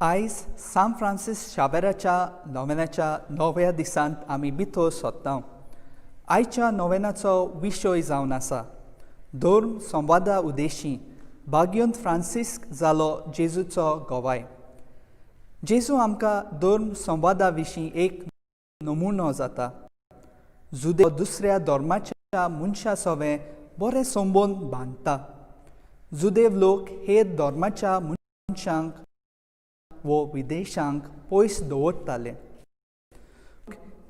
आयज सांत फ्रांसीस शावेराच्या नोवेनाच्या णव्या दिसांत आमी भितर सोदता. आयच्या नोवेनाचो विशय जावन आसा धर्म संवादा उद्देशी भाग्योंत फ्रांसिस्क जालो जेजूचो गवाय. जेजू आमकां धर्म संवादा विशीं एक नमुनो जाता. जुदे दुसऱ्या धर्माच्या मनशा सवें बरे संबंद बांदता. जुदेव लोक हेर धर्माच्या मनशांक वो विदेशांक पयस दवरताले,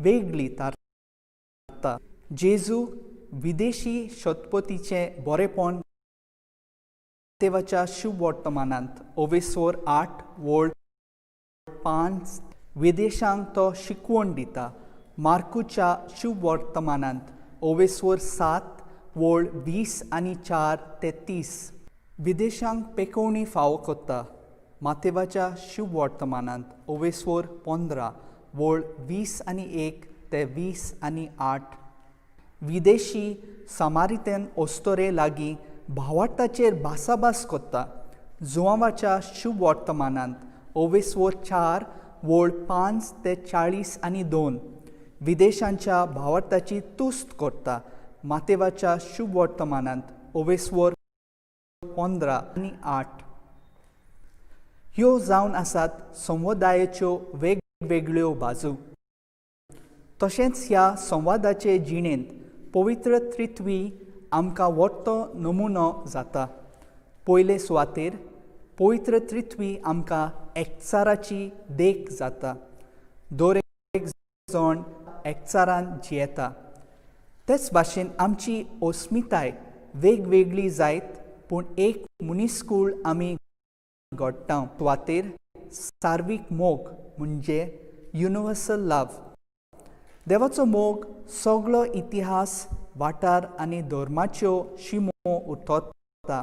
वेगळी थारता. जेजू विदेशी शतपतीचें बरेपण देवाच्या शुभवर्तमानांत ओवेसोर 8 वळ 5 विदेशांक तो शिकवण दिता. मार्कूच्या शुभवर्तमानांत ओवेसोर 7 वळ 20 आनी 4 ते 30 विदेशांक पेकोवणी फावो करता. मातेवाच्या शुभवर्तमानांत ओवेसोर 15 वळ 20 आनी 1 ते 20 आनी 8 विदेशी सामारितेन ओस्तोरे लागीं भावार्थाचेर भासाभास करता. जुवांवाच्या शुभवर्तमानांत ओवेसोर 4 वळ 5 ते 40 आनी 2 विदेशांच्या भावार्थाची तुस्त करता. मातेवाच्या शुभवर्तमानांत ओवेसोर 15 आनी 8 ह्यो जावन आसात संवादायेच्यो वेगवेगळ्यो बाजू. तशेंच ह्या संवादाचे जिणेंत पवित्र त्रित्वी आमकां वट्टो नमुनो जाता. पयले सुवातेर पवित्र त्रित्वी आमकां एकचाराची देख जाता. दर एक जण एकचारान जियेता. तेच भाशेन आमची अस्मिताय वेगवेगळी जायत पूण एक मनीसकूळ आमी घडटा. सुवातेर सार्वीक मोग म्हणजे युनिवर्सल लव. देवाचो मोग सगळो इतिहास, वाठार आनी धर्माच्यो शिमो उठोता.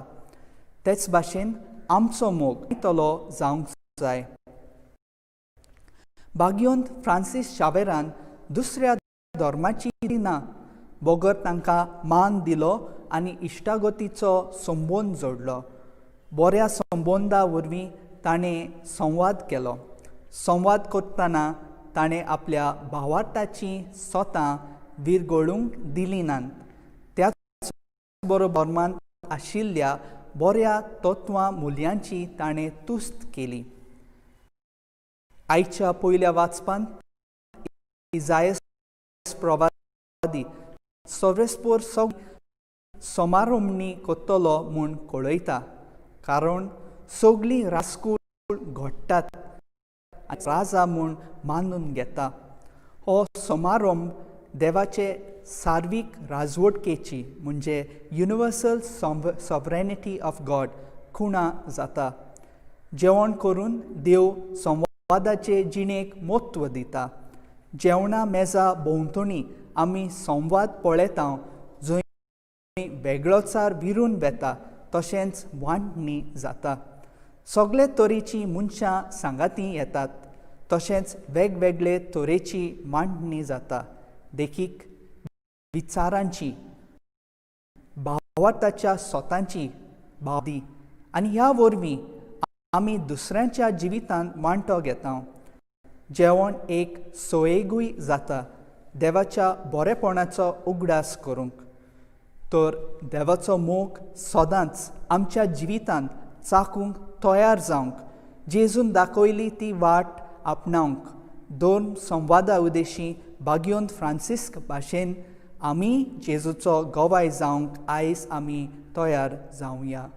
तेच भाशेन आमचो मोग तलो जावंक जाय. भाग्योंत फ्रांसीस शावेरान दुसऱ्या धर्माची ना बगर तांकां मान दिलो आनी इश्टागतीचो संबंद जोडलो. बऱ्या संबंदा वरवीं ताणें संवाद केलो. संवाद करतना ताणें आपल्या भावार्थाची सोतां विरगळूंक दिली नात. त्याच बरोबर धर्मांत आशिल्ल्या बऱ्या तत्वां मुल्यांची ताणें तुस्त केली. आयच्या पयल्या वाचपांत इजायस प्रवादी सर्वेस्पोर समारोमणी करतलो म्हूण कळयता, कारण सगळीं रासकूळ घडटात आनी राजा म्हूण मानून घेता. हो समारंभ देवाचे सार्वीक राजवटकेची म्हणजे युनिवर्सल सॉवरेनिटी ऑफ गॉड खुणा जाता. जेवण करून देव संवादाचे जिणेक म्हत्व दिता. जेवणा मेजा भोंवतणी आमी संवाद पळयता जंय वेगळोचार विरून वेता तशेंच वांटणी जाता. सगळे तरेची मनशां सांगाती येतात तशेंच वेगवेगळे तरेची मांडणी जाता. देखीक विचारांची, भावार्थाच्या सोतांची भावदी आनी ह्या वरवीं आमी दुसऱ्यांच्या जिवितांत वांटो घेता. जेवण एक सोयेगूय जाता देवाच्या बरेपणाचो उगडास करूंक. तर देवाचो मोग सदांच आमच्या जिवितांत चाकूंक तयार जावंक जेजून दाखयली ती वाट आपणावंक दोन संवादा उद्देशी भाग्योंत फ्रांसिस्क भाशेन आमी जेजूचो गवाय जावंक आयज आमी तयार जावया.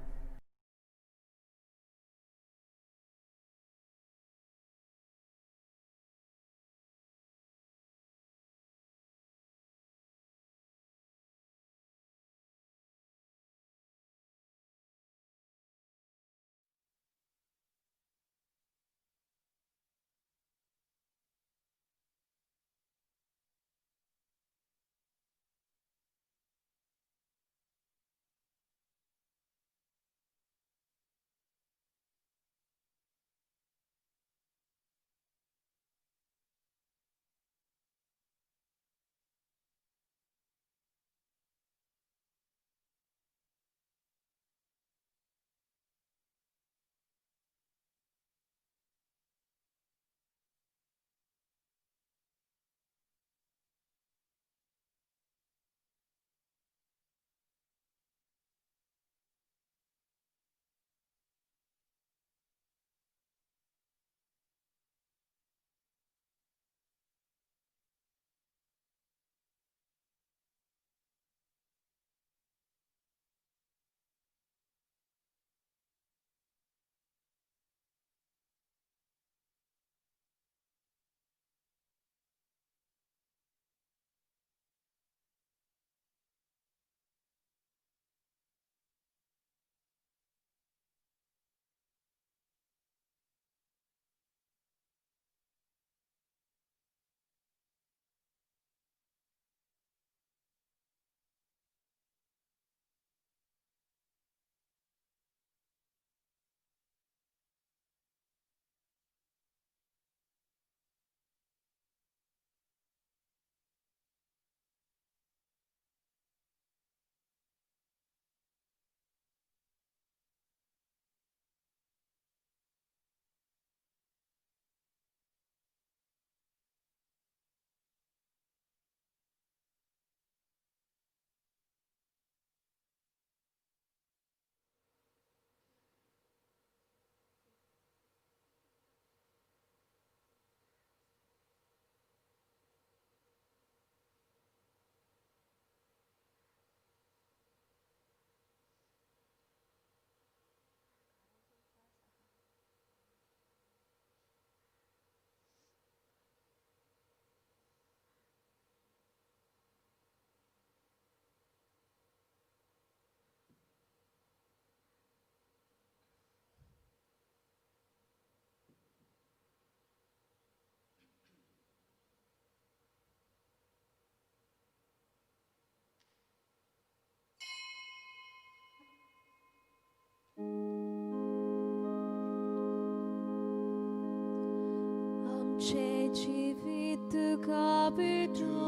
तुझे जिवीत काबिटो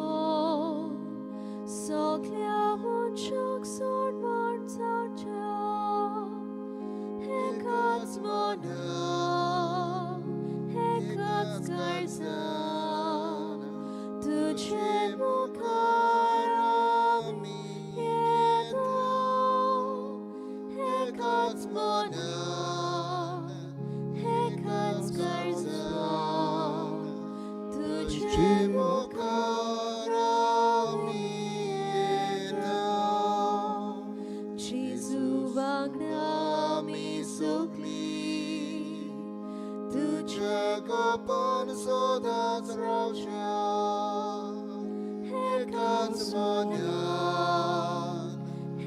सगळ्या मनशाक सोडवण जावच्या एकाच मनान एकाच काळजान तुझे मुखार आमी येता एकाच मनान एकाच काळजान तुझे मुखार आमी येता जेजू वांगडा आमी सगळीं तुज्या गोपान सदांच रावच्या एकाच मनान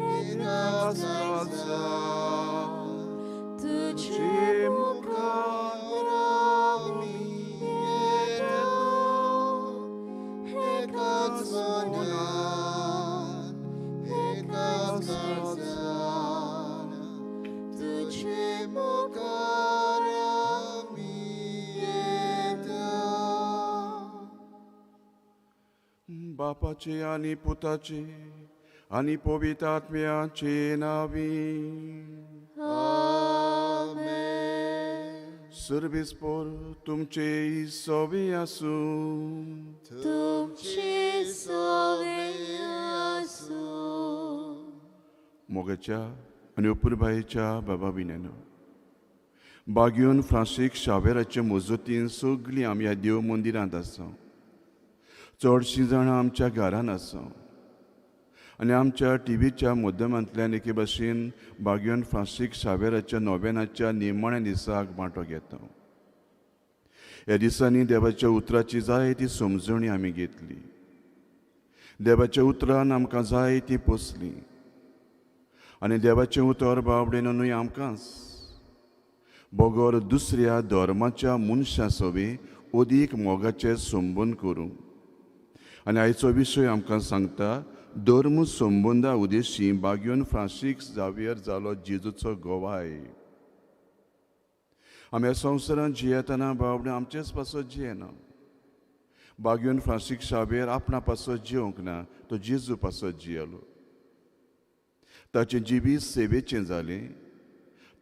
एकाच काळजान तुझे मुखार आमी येता एकाच मनान एकाच काळजान तुझे मुखार आमी येता. बापाचे आनी पुताचे आनी पवित्र आत्म्याचे नांवी. आमेन. सर्वेस पोर तुमचे सोवे आसूं. तुमचे सोवे आसूं. मोगाच्या आनी अपुरबायेच्या बाबा विन्यानो, बागयोन फ्रांसीक शावेराचे मजतीन सगळीं आमी ह्या देव मंदिरांत आसा. चडशीं जाणां आमच्या घरान आसा आनी आमच्या टिवीच्या माध्यमांतल्यान एके भाशेन बागयोन फ्रांसीक शावेराच्या नोवेनाच्या निमाण्या दिसाक वांटो घेता. ह्या दिसांनी देवाच्या उतराची जायती समजणी आमी घेतली. देवाच्या उतरान आमकां जायती पोसली आनी देवाचें उतर बावडेन न्हय आमकांच बगर दुसऱ्या धर्माच्या मनशां सवें अदीक मोगाचें संबंद करूंक. आनी आयचो विशय आमकां सांगता धर्म संबंदा उद्देशी बागयोन फ्रांसीक जावियर जालो जेजूचो गवाय. आमी ह्या संवसारांत जियेतना बावडे आमचेच पासत जियेना. बागयोन फ्रांसीक शावेर आपणा पासत जियोंक ना, तो जेजू पासत जियेलो. ताचें जिवीत सेवेचें जालें.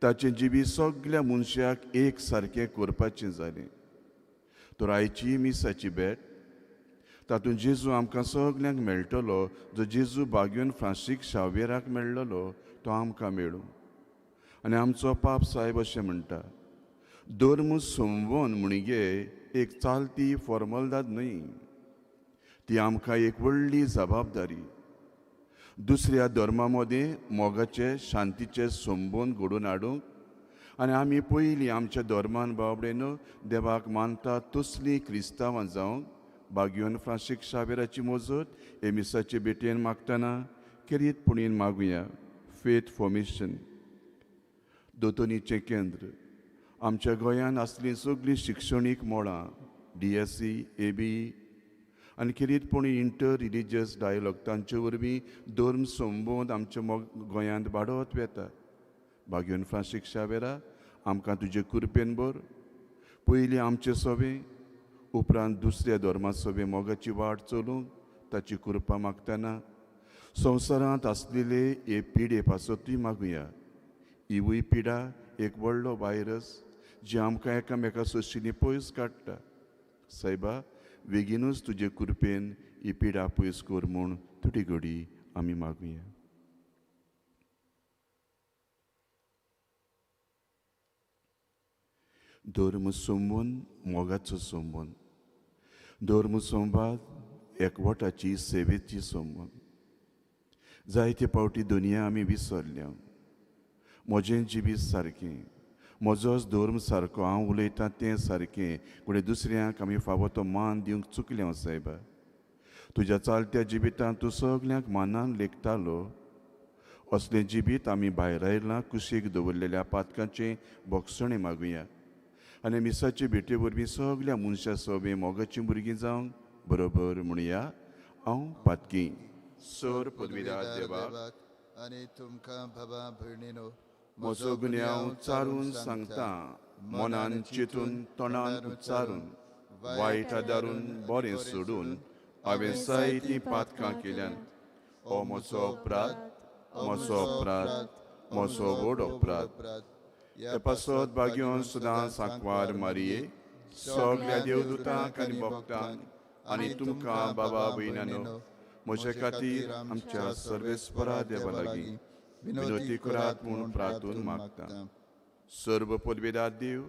ताचें जिवीत सगल्या मनशाक एक सारकें करपाचें जालें. तर आयची मिसाची भेट तातूंत जेजू आमकां सगल्यांक मेळटलो. जो जेजू बागयोन फ्रांसीक शावेराक मेळ्ळलो तो आमकां मेळूं. आनी आमचो पाप साहेब अशें म्हणटा, धर्म संबंद म्हणगे एक चालती फॉर्मलदाद न्हय, ती आमकां एक व्हडली जबाबदारी. दुसऱ्या धर्मा मदें मोगाचे शांतीचे संबंद घडोवन हाडूंक आनी आमी पयलीं आमच्या धर्मान बाबडेन देवाक मानता तसलीं क्रिस्तांवां जावंक बागयोन फ्रांसीक शावेराची मजत हे मिसाचे भेटेन मागतना खेरीत पुणीन मागुया. फेथ फॉर्मेशन दोतोनीचें केंद्र आमच्या गोंयांत आसलीं सगळीं शिक्षणीक मळां DSC, AB आनी खेरीतपणी इंटर रिलिजियस डायलॉग तांचे वरवीं धर्म संबंद आमच्या गोंयांत वाडत वता. बागयोन फ्रांसीक शावेरा आमकां तुजे कृपेन भर. पयलीं आमचे सवें उपरांत दुसऱ्या धर्मा सवें मोगाची वाट चलूंक ताची कृपा मागतना संवसारांत आसलेले हे पिडे पासतूय मागुया. हिवूय पिडा एक व्हडलो व्हायरस जी आमकां एकामेका सोशींनी पयस काडटा. सायबा बेगीनूच तुजे कृपेन ही पिडा पयस कर म्हूण तुटी घडी आमी मागुया. धर्म संबंद मोगाचो संबंद, धर्म संवाद एकवटाची सेवेची संबंद. जायते फावटी दुनिया आमी विसरल्या. म्हजें जिवीत सारकें, म्हजोच धर्म सारको, हांव उलयतां तें सारकें, कोणे दुसऱ्यांक आमी फावो तो मान दिवंक चुकलें. सायबा तुज्या चालत्या जिवितांत तूं सगल्यांक मानान लेखतालो. असलें जिवीत आमी भायर आयलां कुशीक दवरलेल्या पातकांचें भोगसणें मागुया आनी मिसाचे भेटे वरवीं सगल्या मनशां सवें मोगाचीं भुरगीं जावंक बरोबर म्हणया. हांव पातकी सर पदवीदार देवाक आनी तुमकां बाबा भयणीनो म्हजो गुन्यांव चारून सांगता, मनान चिंतून तोंडान उच्चारून वायट आदारून बरें सोडून हांवें जायतीं पातकां केल्यान. हो म्हजो अपराध, म्हजो अपराध, म्हजो व्हड अपराध. ते पासत भाग्योन सदां सांकवार मारये, सगल्या देवदूतांक आनी भक्तांक आनी तुमकां बाबा भयणानो म्हजे खातीर आमच्या सर्वेस्परा देवा लागीं विनोती करात म्हूण प्रार्थून मागता. सर्व पदवेदार देव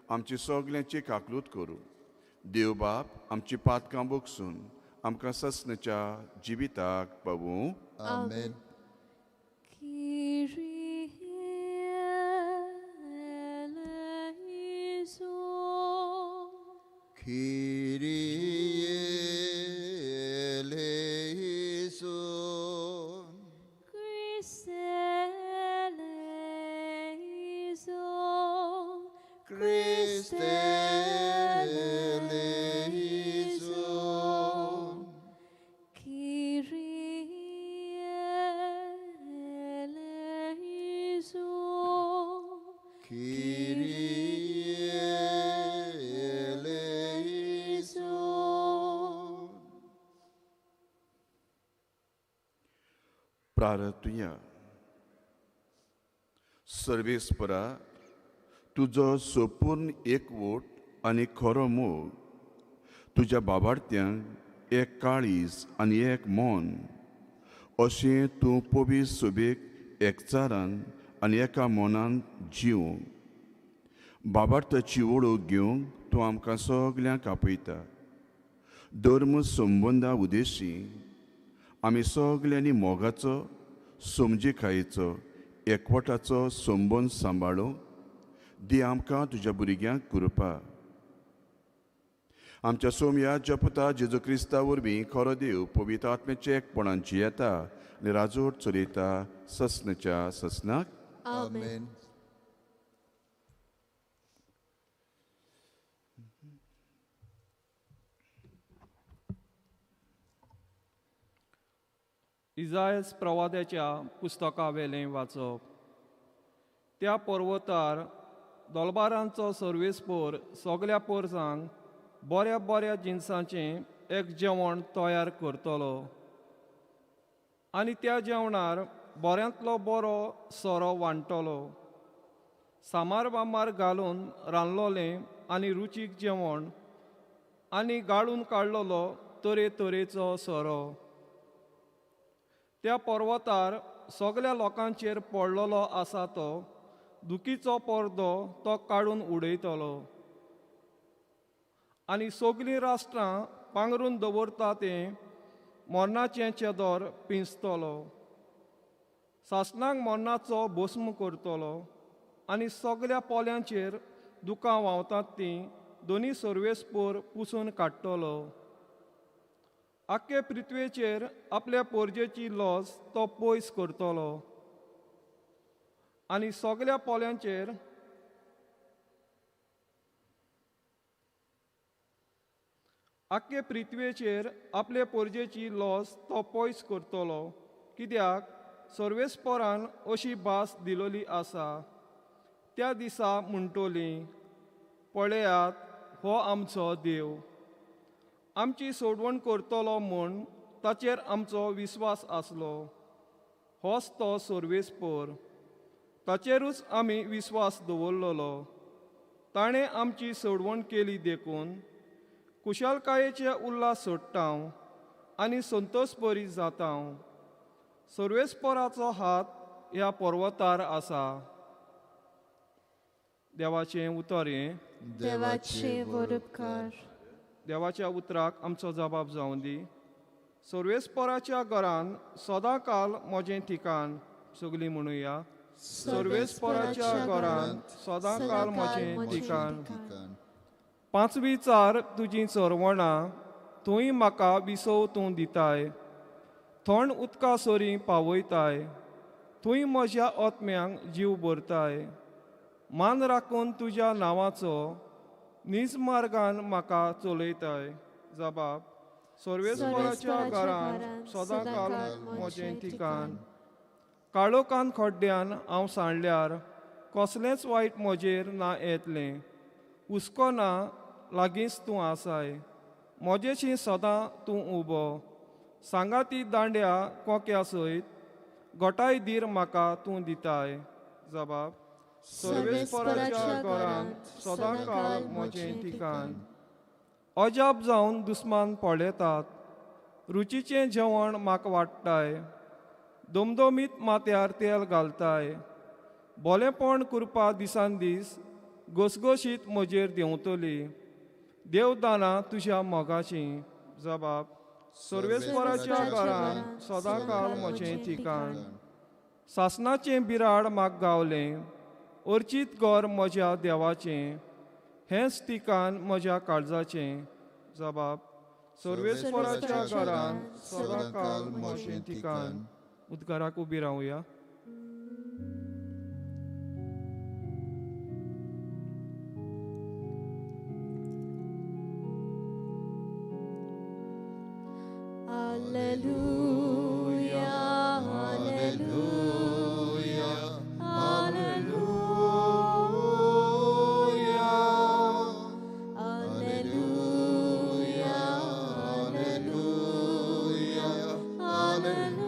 आमची सगल्यांची काकलूत करूं. देव बाप आमची पातकां बगसून आमकां ससनाच्या जिविताक पावूं. आमेन. Kyrie eleison. Christe eleison. Christe eleison. Kyrie eleison. Kyrie eleison. प्रार्थुया. सर्वेस्परा, तुजो संपूर्ण एकवट आनी खरो मोग तुज्या बाबार्त्यांक एक काळीज आनी एक मन अशें तूं पवित्र सोबेक एकचारान आनी एका मनान जिवंक बाबार्थाची वळख घेवंक तूं आमकां सगल्यांक आपयता. धर्म संबंदा उदेशी आमी सगल्यांनी मोगाचो, समजिकायेचो, एकवटाचो संबंद सांबाळूंक दी आमकां तुज्या भुरग्यांक कृपा. आमच्या सोमया जपता जेजू क्रिस्ता वरवीं खरो देव पवित्र आत्म्याचे एकपणान जियेता आनी राजवट चलयता ससनाच्या ससनाक. आमेन. इजायस प्रवाद्याच्या पुस्तकावेलें वाचप. त्या पर्वतार दोलबारांचो सर्वेस्पोर सगल्या पोरसांक बऱ्या बऱ्या जिनसांचें एक जेवण तयार करतलो आनी त्या जेवणार बऱ्यांतलो बरो सोरो वांट्टलो. सामार बामार घालून रांदलोलें आनी रुचीक जेवण आनी गाळून काडलेलो तरेतरेचो सोरो. त्या पर्वतार सगल्या लोकांचेर पडलेलो आसा तो दुखीचो पडदो तो काडून उडयतलो आनी सगलीं राष्ट्रां पांगरून दवरता तें मरणाचें चेदोर पिंजतलो. सासणाक मरणाचो भस्म करतलो आनी सगल्या पोल्यांचेर दुकां व्हांवतात तीं दोनी सर्वेस्पोर पुसून काडटलो. आख्खे पृथ्वेचेर आपल्या पोरजेची लॉस तो पयस करतलो आनी सगल्या पोल्यांचेर आख्खे पृथ्वेचेर आपले पोरजेची लॉस तो पयस करतलो, कित्याक सर्वेस्पोरान अशी भास दिलोली आसा. त्या दिसा म्हणटली, पळयात हो आमचो देव, आमची सोडवण करतलो म्हूण ताचेर आमचो विस्वास आसलो. होच तो सर्वेस्पोर, ताचेरूच आमी विस्वास दवरलेलो. ताणें आमची सोडवण केली देखून कुशालकायेचे उल्हास सोडटा आनी संतोष बरी जाता. सर्वेस्पोराचो हात ह्या पर्वतार आसा. देवाचें उतर हें. देवाचे वरपकार. देवाच्या उतराक आमचो जबाब जावं दी. सर्वेस्पोराच्या घरान सदां काल म्हजें ठिकाण. सगलीं म्हणुया, सर्वेस्पोराच्या घरान सदां काल म्हजें ठिकाण. पांचवी चार तुजीं चरवणां थंय म्हाका विसव तूं दिताय. थंड उदका सरीं पावयताय, थंय म्हज्या आत्म्यांक जीव भरताय. मान राखून तुज्या नांवाचो नीज मार्गान म्हाका चलयताय. जबाब, सर्वेस्पोराच्या घरान सदां काल म्हजें ठिकाण. काळोखान खड्ड्यान हांव सांडल्यार कसलेंच वायट म्हजेर ना येतलें. हुस्को ना लागींच तूं आसाय, म्हजेशी सदां तूं उबो, सांगाती दांड्या कोक्या सयत गोटाय धीर म्हाका तूं दिताय. जबाब सर्वेस्पराच्या घरांत सदांकाळ म्हजें ठिकाण. अजाप जावन दुस्मान पळयतात, रुचीचें जेवण म्हाका वाडटाय, दमदमीत माथ्यार तेल घालताय, बोलेपण करपा दिसान दीस घसघशीत म्हजेर देंवतली, देवदानां तुज्या मोगाचीं. जबाब सर्वेस्पराच्या घरांत सदांकाळ म्हजें ठिकाण. सासणाचें बिराड म्हाका गावलें, अर्चीत घर म्हज्या देवाचें, हेंच ठिकाण म्हज्या काळजाचें. जबाब सर्वेस्पराच्या घरांत सदांकाळ म्हजें ठिकाण. उद्गाराक उबी रावया. Alleluia, Alleluia, Alleluia, Alleluia, Alleluia, Alleluia.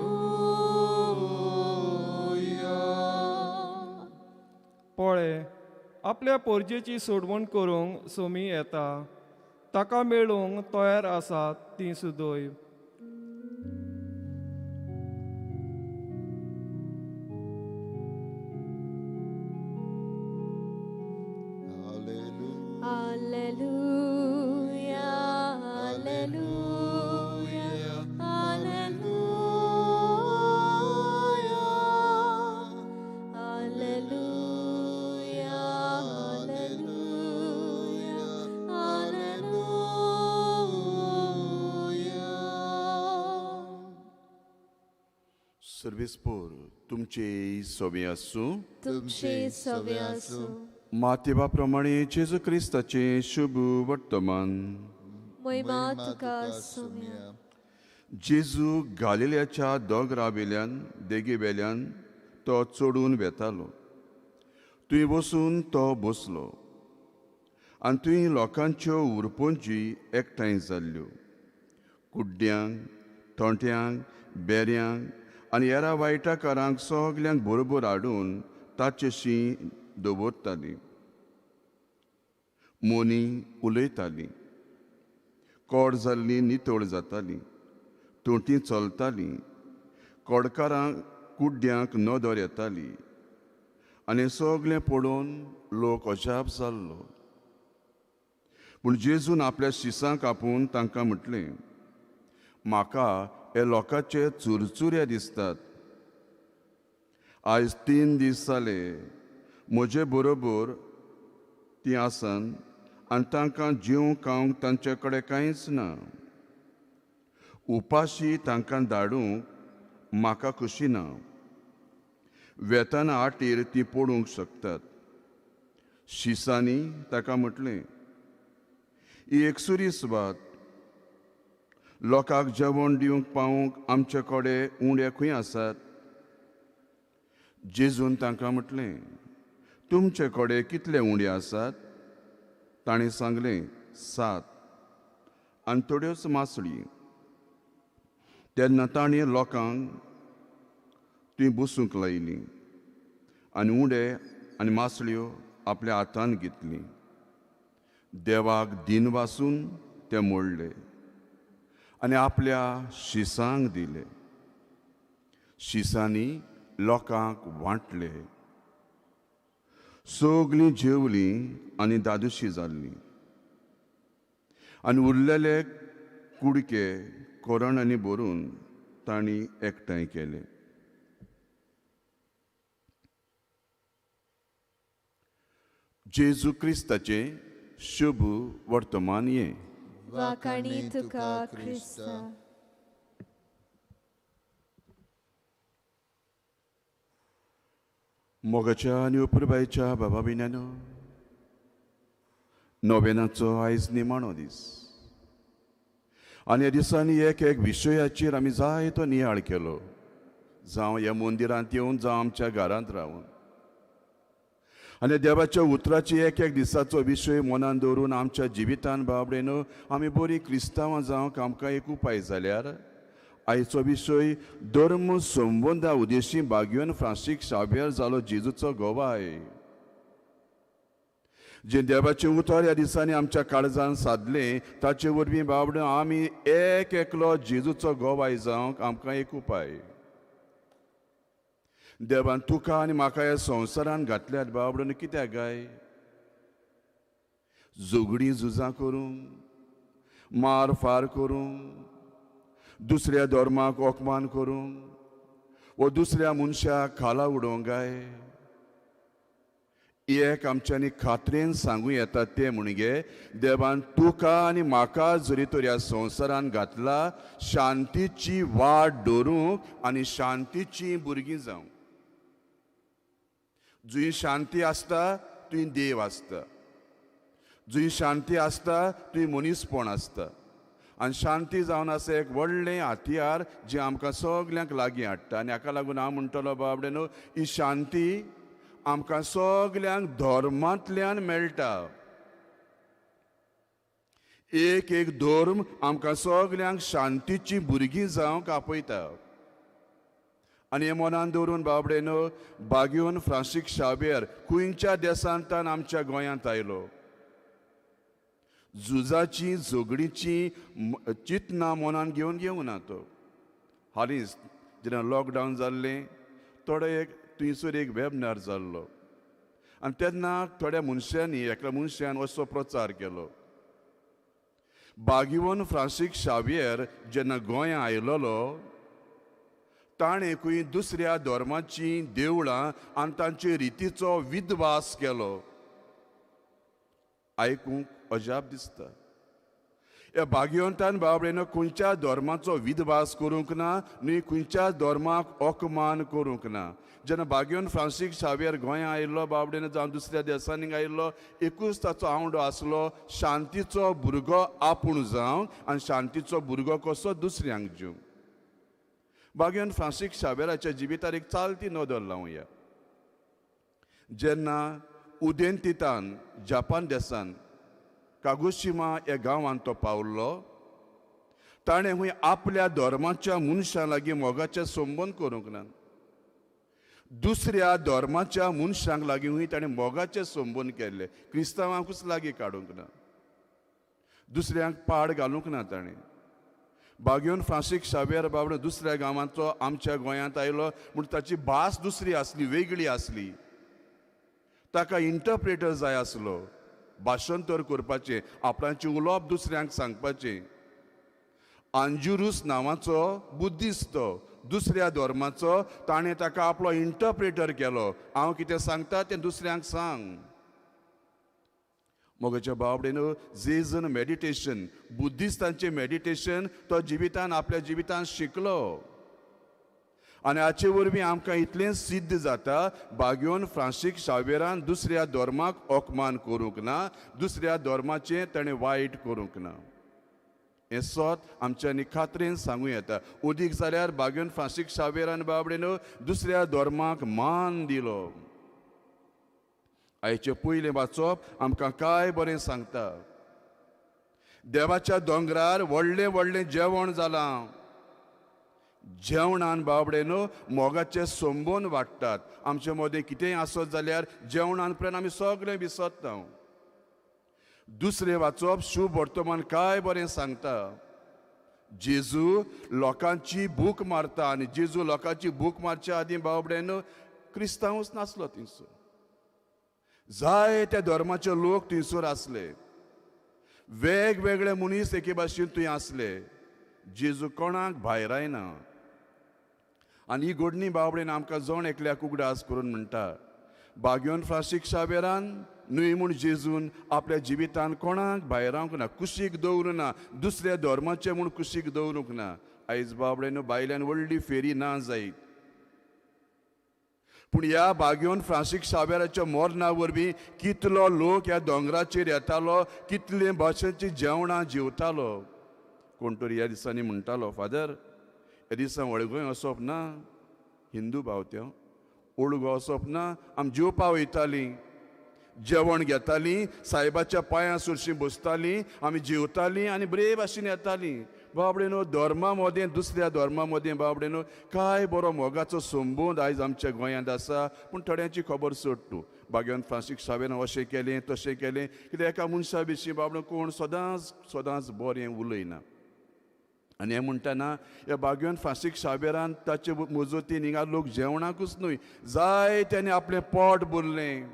पळे आपल्या पोरजेची सोडवण करूंक सोमी येता, ताका मेळूंक तयार आसात ती सुदय. Alleluia, Alleluia, Alleluia, Alleluia, Alleluia, Alleluia. सर्वेस्पोर तुमचे सोबे आसूं. तुमचे सवे आसूं. मातेबा प्रमाणे जेजू क्रिस्ताचें शुभ वर्तमान. महिमा तुका सोम्या. जेजू गालिल्याच्या दोंगरावेल्यान देगेवेल्यान तो चडून वेतालो. थंय वचून तो बसलो आनी थंय लोकांच्यो उरपोंजी एकठांय जाल्ल्यो. कुड्ड्यांक, थोंट्यांक, बेऱ्यांक आनी हेरा वायटाकारांक सगल्यांक बरोबर हाडून ताचेशी दवरताली. मोनी उलयताली, कोड जाल्ली नितळ जाताली, तोंटी चलताली, कोडकारांक कुड्ड्यांक नदर येताली आनी सगळें पळोवन लोक अजाप जाल्लो. पूण जेजून आपल्या शिसांक आपोवन तांकां म्हटलें, म्हाका हे लोकांचे चुरचुरे दिसतात. आयज 3 दीस जाले म्हजे बरोबर तीं आसन आनी तांकां जेवंक खावंक तांचे कडेन कांयच ना. उपाशी तांकां धाडूंक म्हाका खोशी ना. वेताना आटीर तीं पडूंक शकतात. शिसांनी ताका म्हटलें, ही एकसुरी सुवात, लोकांक जेवण दिवंक पावूंक आमचे कडेन उंडे खंय आसात? जेजून तांकां म्हटलें, तुमचे कडेन कितले उंडे आसात? ताणें सांगलें, 7 आनी थोड्योच मासळी. तेन्ना ताणें लोकांक ती बसूंक लायली आनी उंडे आनी मासळ्यो आपल्या हातान घेतली. देवाक दिन वासून ते मोडले आनी आपल्या शिसांक दिले. शिसांनी लोकांक वांटले. सगळीं जेवलीं आनी दादोशी जाल्लीं आनी उरलेले कुडके कोरणांनी भरून तांणी एकठांय केले. जेजू क्रिस्ताचें शुभ वर्तमान हें. वाखाणी तुका क्रिस्ता. मोगाच्या आनी उपरबायच्या बाबा बिन्यानो, नोवेनाचो आयज निमाणो दीस आनी ह्या दिसांनी एक एक विशयाचेर आमी जायतो नियाळ केलो, जावं ह्या मंदिरांत येवन, जावं आमच्या घरांत रावन. आनी देवाच्या उतराची एक एक दिसाचो विशय मनान दवरून आमच्या जिवितान बाबडे न्हू आमी बरी क्रिस्तांवां जावंक आमकां एक उपाय जाल्यार आयचो विशय धर्म संबंदा उद्देशी बागयोन फ्रांसीक शावियर जालो जेजूचो गोवाय. जे देवाचें उतर ह्या दिसांनी आमच्या काळजान सादलें ताचे वरवीं बाबडे आमी एक एकलो जेजूचो गोवाय जावंक आमकां एक उपाय. देवान तुका आनी म्हाका ह्या संवसारान घातल्यात बाबडो कित्याक गाय? झगडीं झुजां करूंक, मार फार करूंक, दुसऱ्या धर्माक अपमान करूंक वो दुसऱ्या मनशाक खाला उडोवंक गाय? एक आमच्यांनी खात्रेन सांगूं येता तें म्हणगे देवान तुका आनी म्हाका जरी तर ह्या संवसारान घातला शांतीची वाट दवरूंक आनी शांतीची भुरगीं जावंक. जंय शांती आसता थंय देव आसता, जंय शांती आसता थंय मनीसपण आसता. आनी शांती जावन आसा एक व्हडलें हत्यार जें आमकां सगल्यांक लागीं हाडटा. आनी हाका लागून हांव म्हणटलो बाबडे न्हू ही शांती आमकां सगल्यांक धर्मांतल्यान मेळटा. एक एक धर्म आमकां सगल्यांक शांतीची भुरगीं जावंक आपयता. आनी हें मनान दवरून बाबडे न्हू बागयोन फ्रांसीक शावियर खंयच्या देशांतल्यान आमच्या गोंयांत आयलो. झुजाची झगडीची चिंतना मनान घेवन घेवंक ना तो. हालींच जेन्ना लॉकडावन जाल्लें थोडे एक थंयसर एक वेबिनार जाल्लो आनी तेन्ना थोड्या मनशांनी एकल्या मनशान असो प्रचार केलो. बागयोन फ्रांसीक शावियर जेन्ना गोंयां आयलोलो ताणें खंय दुसऱ्या धर्माचीं देवळां आनी तांचे रितीचो विद्वास केलो. आयकूंक अजाप दिसता. ह्या बागयोंतान बाबडेन खंयच्या धर्माचो विद्वास करूंक ना न्हय खंयच्या धर्माक अपमान करूंक ना. जेन्ना बागयोन फ्रांसीक शावियर गोंयां आयिल्लो बाबडेन जावं दुसऱ्या देशांनी आयिल्लो एकूच ताचो आवंडो आसलो शांतीचो भुरगो आपूण जावन आनी शांतीचो भुरगो कसो दुसऱ्यांक दिवंक. बागयोन फ्रांसीक शावियराच्या जिवितार एक चालती नदर लावया. जेन्ना उदेंतितान जापान देशान कागोशिमा ह्या गांवांत तो पावल्लो ताणें खंय आपल्या धर्माच्या मनशां लागीं मोगाचे संबंद करूंक ना. दुसऱ्या धर्माच्या मनशांक लागीं खंय ताणें मोगाचे संबंद केल्ले, क्रिस्तांवांकूच लागीं काडूंक ना, दुसऱ्यांक पाड घालूंक ना ताणें. बागयोन फ्रांसीक शावियर बाबडो दुसऱ्या गांवांतलो आमच्या गोंयांत आयलो म्हूण ताची भास दुसरी आसली, वेगळी आसली. ताका इंटरप्रेटर जाय आसलो भाशांतर करपाचें, आपणाचें उलोवप दुसऱ्यांक सांगपाचें. आंजुरूस नांवाचो बुद्धिस्त दुसऱ्या धर्माचो ताणें ताका आपलो इंटरप्रेटर केलो. हांव कितें सांगता तें दुसऱ्यांक सांग. मोगाच्या बाबडेन जेजन मेडिटेशन बुद्धिस्तांचें मेडिटेशन तो जिवितान आपल्या जिवितान शिकलो. आनी हाचे वरवीं आमकां इतलें सिद्ध जाता बागयोन फ्रांसीक शावियरान दुसऱ्या धर्माक अपमान करूंक ना, दुसऱ्या धर्माचें ताणें वायट करूंक ना. हें सत आमच्यांनी खात्रेन सांगूं येता. अदीक जाल्यार बागयोन फ्रांसीक शावियरान बाबडेन दुसऱ्या धर्माक मान दिलो. आयचें पयलें वाचप आमकां काय बरें सांगता. देवाच्या दोंगरार व्हडलें व्हडलें जेवण जालां. जेवणान बाबडे न्हू मोगाचे संबंद वाडटात. आमचे मदें कितेंय आसत जाल्यार जेवणान पर्यंत आमी सगळें विसरता. दुसरें वाचप शुभ वर्तमान काय बरें सांगता. जेजू लोकांची भूक मारता आनी जेजू लोकांची भूक मारच्या आदीं बाबडे न्हू क्रिस्तांवूच नासलो थंयसर. जायत्या धर्माचे लोक थंयसर आसले, वेगवेगळे मनीस एके भाशेन थंय आसले. जेजू कोणाक भायर आयना. आनी ही घडणी बाबडेन आमकां जण एकल्याक उगडास करून म्हणटा बागयोन फ्रांसीक शावियरान न्हय म्हूण जेजून आपल्या जिवितान कोणाक भायरावंक ना, कुशीक दवरूंक ना, दुसऱ्या धर्माचें म्हूण कुशीक दवरूंक ना. आयज बाबडेन बायल्यान व्हडली फेरी ना जायत, पूण ह्या बागयोन फ्रांसीक शावियराच्या मरणा वरवीं कितलो लोक ह्या दोंगराचेर येतालो, कितले भाशेचीं जेवणां जेवतालो. कोण तरी ह्या दिसांनी म्हणटालो, फादर ह्या दिसा वळगोय वचप ना, हिंदू भाव त्यो ओळगो वचप ना, आमी जेवपा वयतालीं. जेवण घेतालीं, सायबाच्या पांयां सुरशी बसतालीं, आमी जेवतालीं आनी बरे भाशेन येतालीं. बाबडे न्हू धर्मा मदें दुसऱ्या धर्मा मदें बाबडे न्हू काय बरो मोगाचो संबंद आयज आमच्या गोंयांत आसा. पूण थोड्यांची खबर सोड तूं, बागेवन फ्रांसीक शावेन अशें केलें तशें केलें कित्याक एका मनशा विशीं बाबडो कोण सदांच सदांच बरें उलयना. आनी हें म्हणटना ह्या बागेवन फ्रांसीक शावेरान ताचे मजतीन हिंगा लोक जेवणाकूच न्हय जाय तेणी आपलें पोट भरलें,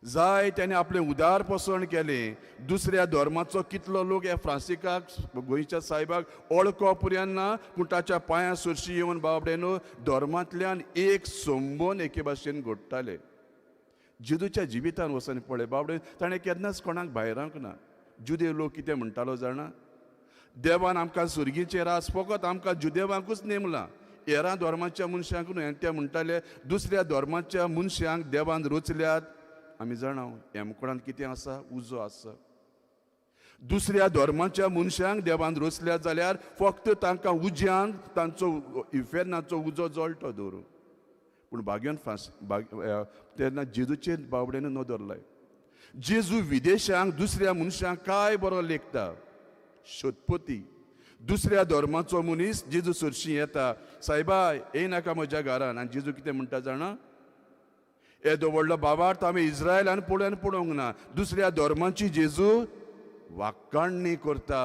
जाय तेणी आपलें उदार पोसण केलें. दुसऱ्या धर्माचो कितलो लोक ह्या फ्रांसिकाक गोंयच्या सायबाक ओळखो पुर्यान ना, पूण ताच्या पांयां सुरशी येवन बाबडे न्हू धर्मांतल्यान एक संबंद एके भाशेन घडटाले. जेजूच्या जिवितान वचून पळय बाबडे ताणें केन्नाच कोणाक भायरांक ना. जुदेव लोक कितें म्हणटालो जाणा, देवान आमकां सुर्गीचें रास फकत आमकां जुदेवांकूच नेमलां, हेरां धर्माच्या मनशांक न्हय. आनी ते म्हणटाले दुसऱ्या धर्माच्या मनशांक देवान रचल्यात. आमी जाणा हेमकोणांत कितें आसा, उजो आसा. दुसऱ्या धर्माच्या मनशांक देवान रचल्यात जाल्यार फक्त तांकां उज्यान तांचो इफेर्नाचो उजो जळटो दवरूं. पूण भाग्यान फास तेन्ना जेजूचेर बावड्यान नदर लाय. जेजू विदेशांक दुसऱ्या मनशांक काय बरो लेखता. शतपती दुसऱ्या धर्माचो मनीस जेजू सरशी येता, सायबा येयनाका म्हज्या घरान. आनी जेजू कितें म्हणटा जाणा, येदो व्हडलो बाबार्थ आमी इस्रायलान पळोवन पळोवंक ना. दुसऱ्या धर्माची जेजू वाक्काणणी करता.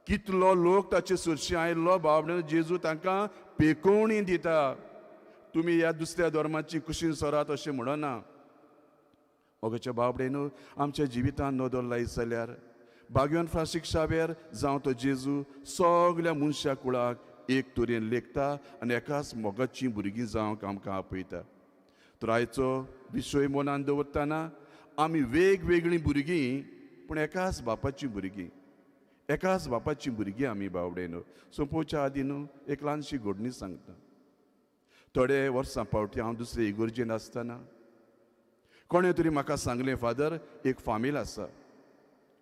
कितलो लोक ताचे सरशी आयिल्लो बाबड्यान जेजू तांकां पेकोवणी दिता, तुमी ह्या दुसऱ्या धर्माची कुशीन सरात अशें म्हणना. मोगाच्या बाबडे न्हू आमच्या जिवितान नदर लायत जाल्यार बागेवन फ्रांसीक शावेर जावं तो जेजू सगल्या मनशा कुळाक एक तरेन लेखता आनी एकाच मोगाचीं भुरगीं जावंक आमकां आपयता. तर आयचो विशय मनान दवरतना आमी वेगवेगळीं भुरगीं पूण एकाच बापाचीं भुरगीं, एकाच बापाचीं भुरगीं आमी बावडे न्हू. सोंपोवच्या आदी न्हू एक ल्हानशी घडणी सांगता. थोडे वर्सां फावटी हांव दुसरे इगर्जेन आसतना कोणें तरी म्हाका सांगलें, फादर एक फामील आसा,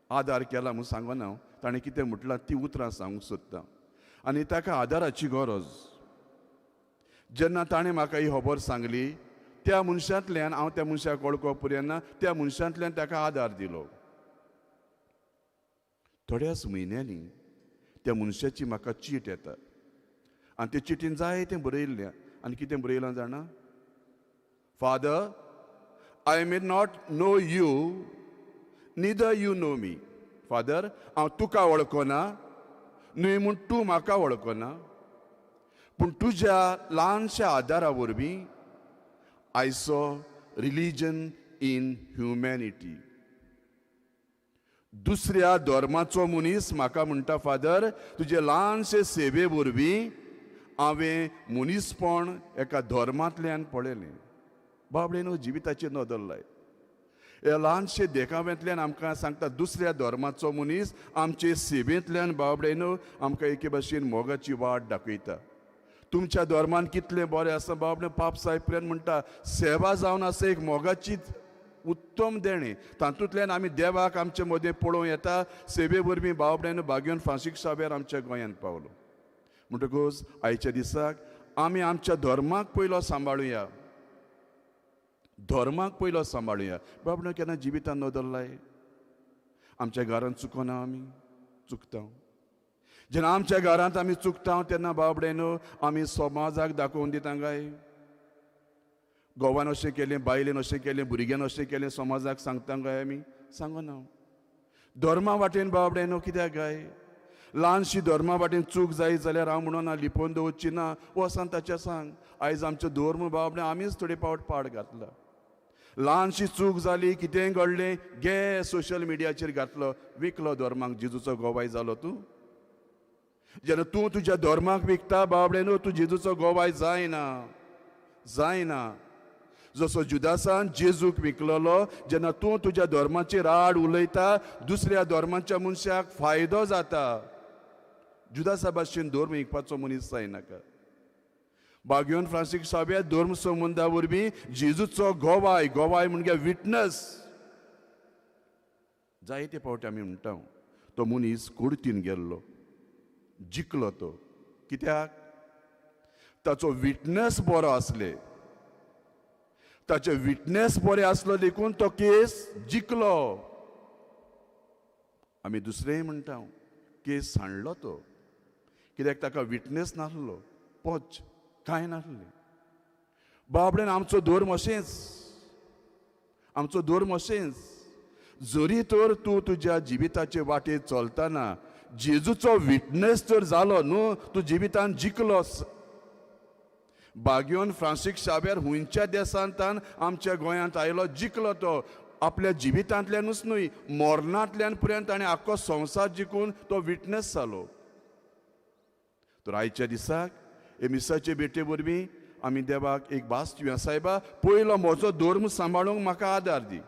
आदार केला म्हूण सांगना हांव, ताणें कितें म्हटलां ती उतरां सांगूंक सोदता आनी ताका आदाराची गरज. जेन्ना ताणें म्हाका ही खबर सांगली त्या मनशांतल्यान हांव त्या मनशाक वळखो पुर्याना त्या मनशांतल्यान ताका आदार दिलो. थोड्याच म्हयन्यांनी त्या मनशाची म्हाका चीट येता आनी ते चिटीन जाय तें बरयल्लें. आनी कितें बरयलां जाणा, Father I may not know you neither you know me. Father हांव तुका वळखना न्हय म्हूण तूं म्हाका वळखना, पूण तुज्या ल्हानशा आदारा वरवीं I saw religion in humanity. दुसऱ्या धर्माचो मनीस म्हाका म्हणटा, फादर तुजे ल्हानशे सेवे वरवीं हांवें मनीसपण एका धर्मांतल्यान पळयलें. बाबडे न्हू जिविताचेर नदर लाय. ह्या ल्हानशे देखाव्यांतल्यान आमकां सांगता दुसऱ्या धर्माचो मनीस आमचे सेवेंतल्यान बाबडे न्हू आमकां एके भाशेन मोगाची वाट दाखयता. तुमच्या धर्मान कितलें बरें आसा बाबडे, पाप सायब प्रेन म्हणटा सेवा जावन आसा एक मोगाची उत्तम देणें, तातूंतल्यान आमी देवाक आमचे मदें पळोवं येता. सेवे वरवीं बाबड्यान बागेवन फ्रांसीक शावेर आमच्या गोंयांत पावलो. म्हणटकूच आयच्या दिसाक आमी आमच्या धर्माक पयलो सांबाळुया, धर्माक पयलो सांबाळुया. बाबड्या केन्ना जिवितान नदर लाय, आमच्या घरांत चुकना, आमी चुकता. जेन्ना आमच्या घरांत आमी चुकता तेन्ना बाबडे न्हू आमी समाजाक दाखोवन दिता काय घोवान अशें केलें, बायलेन अशें केलें, भुरग्यान अशें केलें, समाजाक सांगता काय आमी? सांगना. धर्मा वाटेन बाबडे न्हू कित्याक काय ल्हानशी धर्मा वाटेन चूक जायत जाल्यार हांव म्हणून लिपोवन दवरची ना, वचून ताच्या सांग. आयज आमचो धर्म बाबडे आमीच थोडे फावट पाड घातला. ल्हानशी चूक जाली, कितेंय घडलें, गे सोशल मिडियाचेर घातलो, विकलो धर्माक. जेजूचो गोवाय जालो तूं. जेन्ना तूं तुज्या धर्माक विकता बाबडे न्हू तूं जेजूचो गोवाय जायना, जायना. जसो जुदासान जेजूक विकलेलो, जेन्ना तूं तुज्या धर्माचेर आड उलयता दुसऱ्या धर्माच्या मनशाक फायदो जाता. जुदासा भाशेन धर्म विकपाचो मनीस जायनाका. बागेवन फ्रांसीक साव्या धर्म संबंदा वरवीं जेजूचो गोवाय, गोवाय म्हणजे विटनस. जायते फावटी आमी म्हणटा तो मनीस कुर्तीन गेल्लो, जिखलो तो, कित्याक ताचो विटनस बरो आसले. ताचे विटनेस बरें आसलो देखून तो केस जिखलो. आमी दुसरेंय म्हणटा केस सांडलो तो, कित्याक ताका विटनेस नासलो, पोच कांय नासलें. बाबडेन आमचो धर्म अशेंच, आमचो धर्म अशेंच. जरी तर तूं तुज्या जिविताचे वाटेर चलतना जेजूचो विटनेस तर जालो न्हू, तूं जिवितान जिखलोस. बाग्योन फ्रांसीक शाव्यार हुंयच्या देशांतान आमच्या गोंयांत आयलो, जिखलो तो आपल्या जिवितांतल्यानूच न्हय, मरणांतल्यान पर्यंत ताणें आख्खो संवसार जिखून तो विटनेस जालो. तर आयच्या दिसाक हे मिसाचे भेटे वरवीं आमी देवाक एक भास दिवया, सायबा पयलो म्हजो धर्म सांबाळूंक म्हाका आदार दी.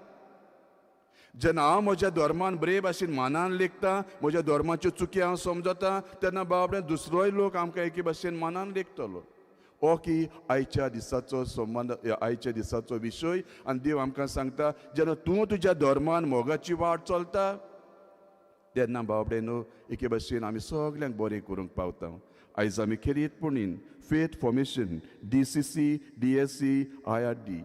जेन्ना हांव म्हज्या धर्मान बरे भाशेन मानान लेखता, म्हज्या धर्माच्यो चुकी हांव समजता, तेन्ना बाबडे दुसरोय लोक आमकां एके भाशेन मानान लेखतलो. हो की आयच्या दिसाचो संबंद, आयच्या दिसाचो विशय. आनी देव आमकां सांगता, जेन्ना तूं तुज्या धर्मान मोगाची वाट चलता तेन्ना बाबडे न्हू एके भाशेन आमी सगल्यांक बरें करूंक पावता. आयज आमी खेरीतपणीन faith formation, DCC, DSC, IRD,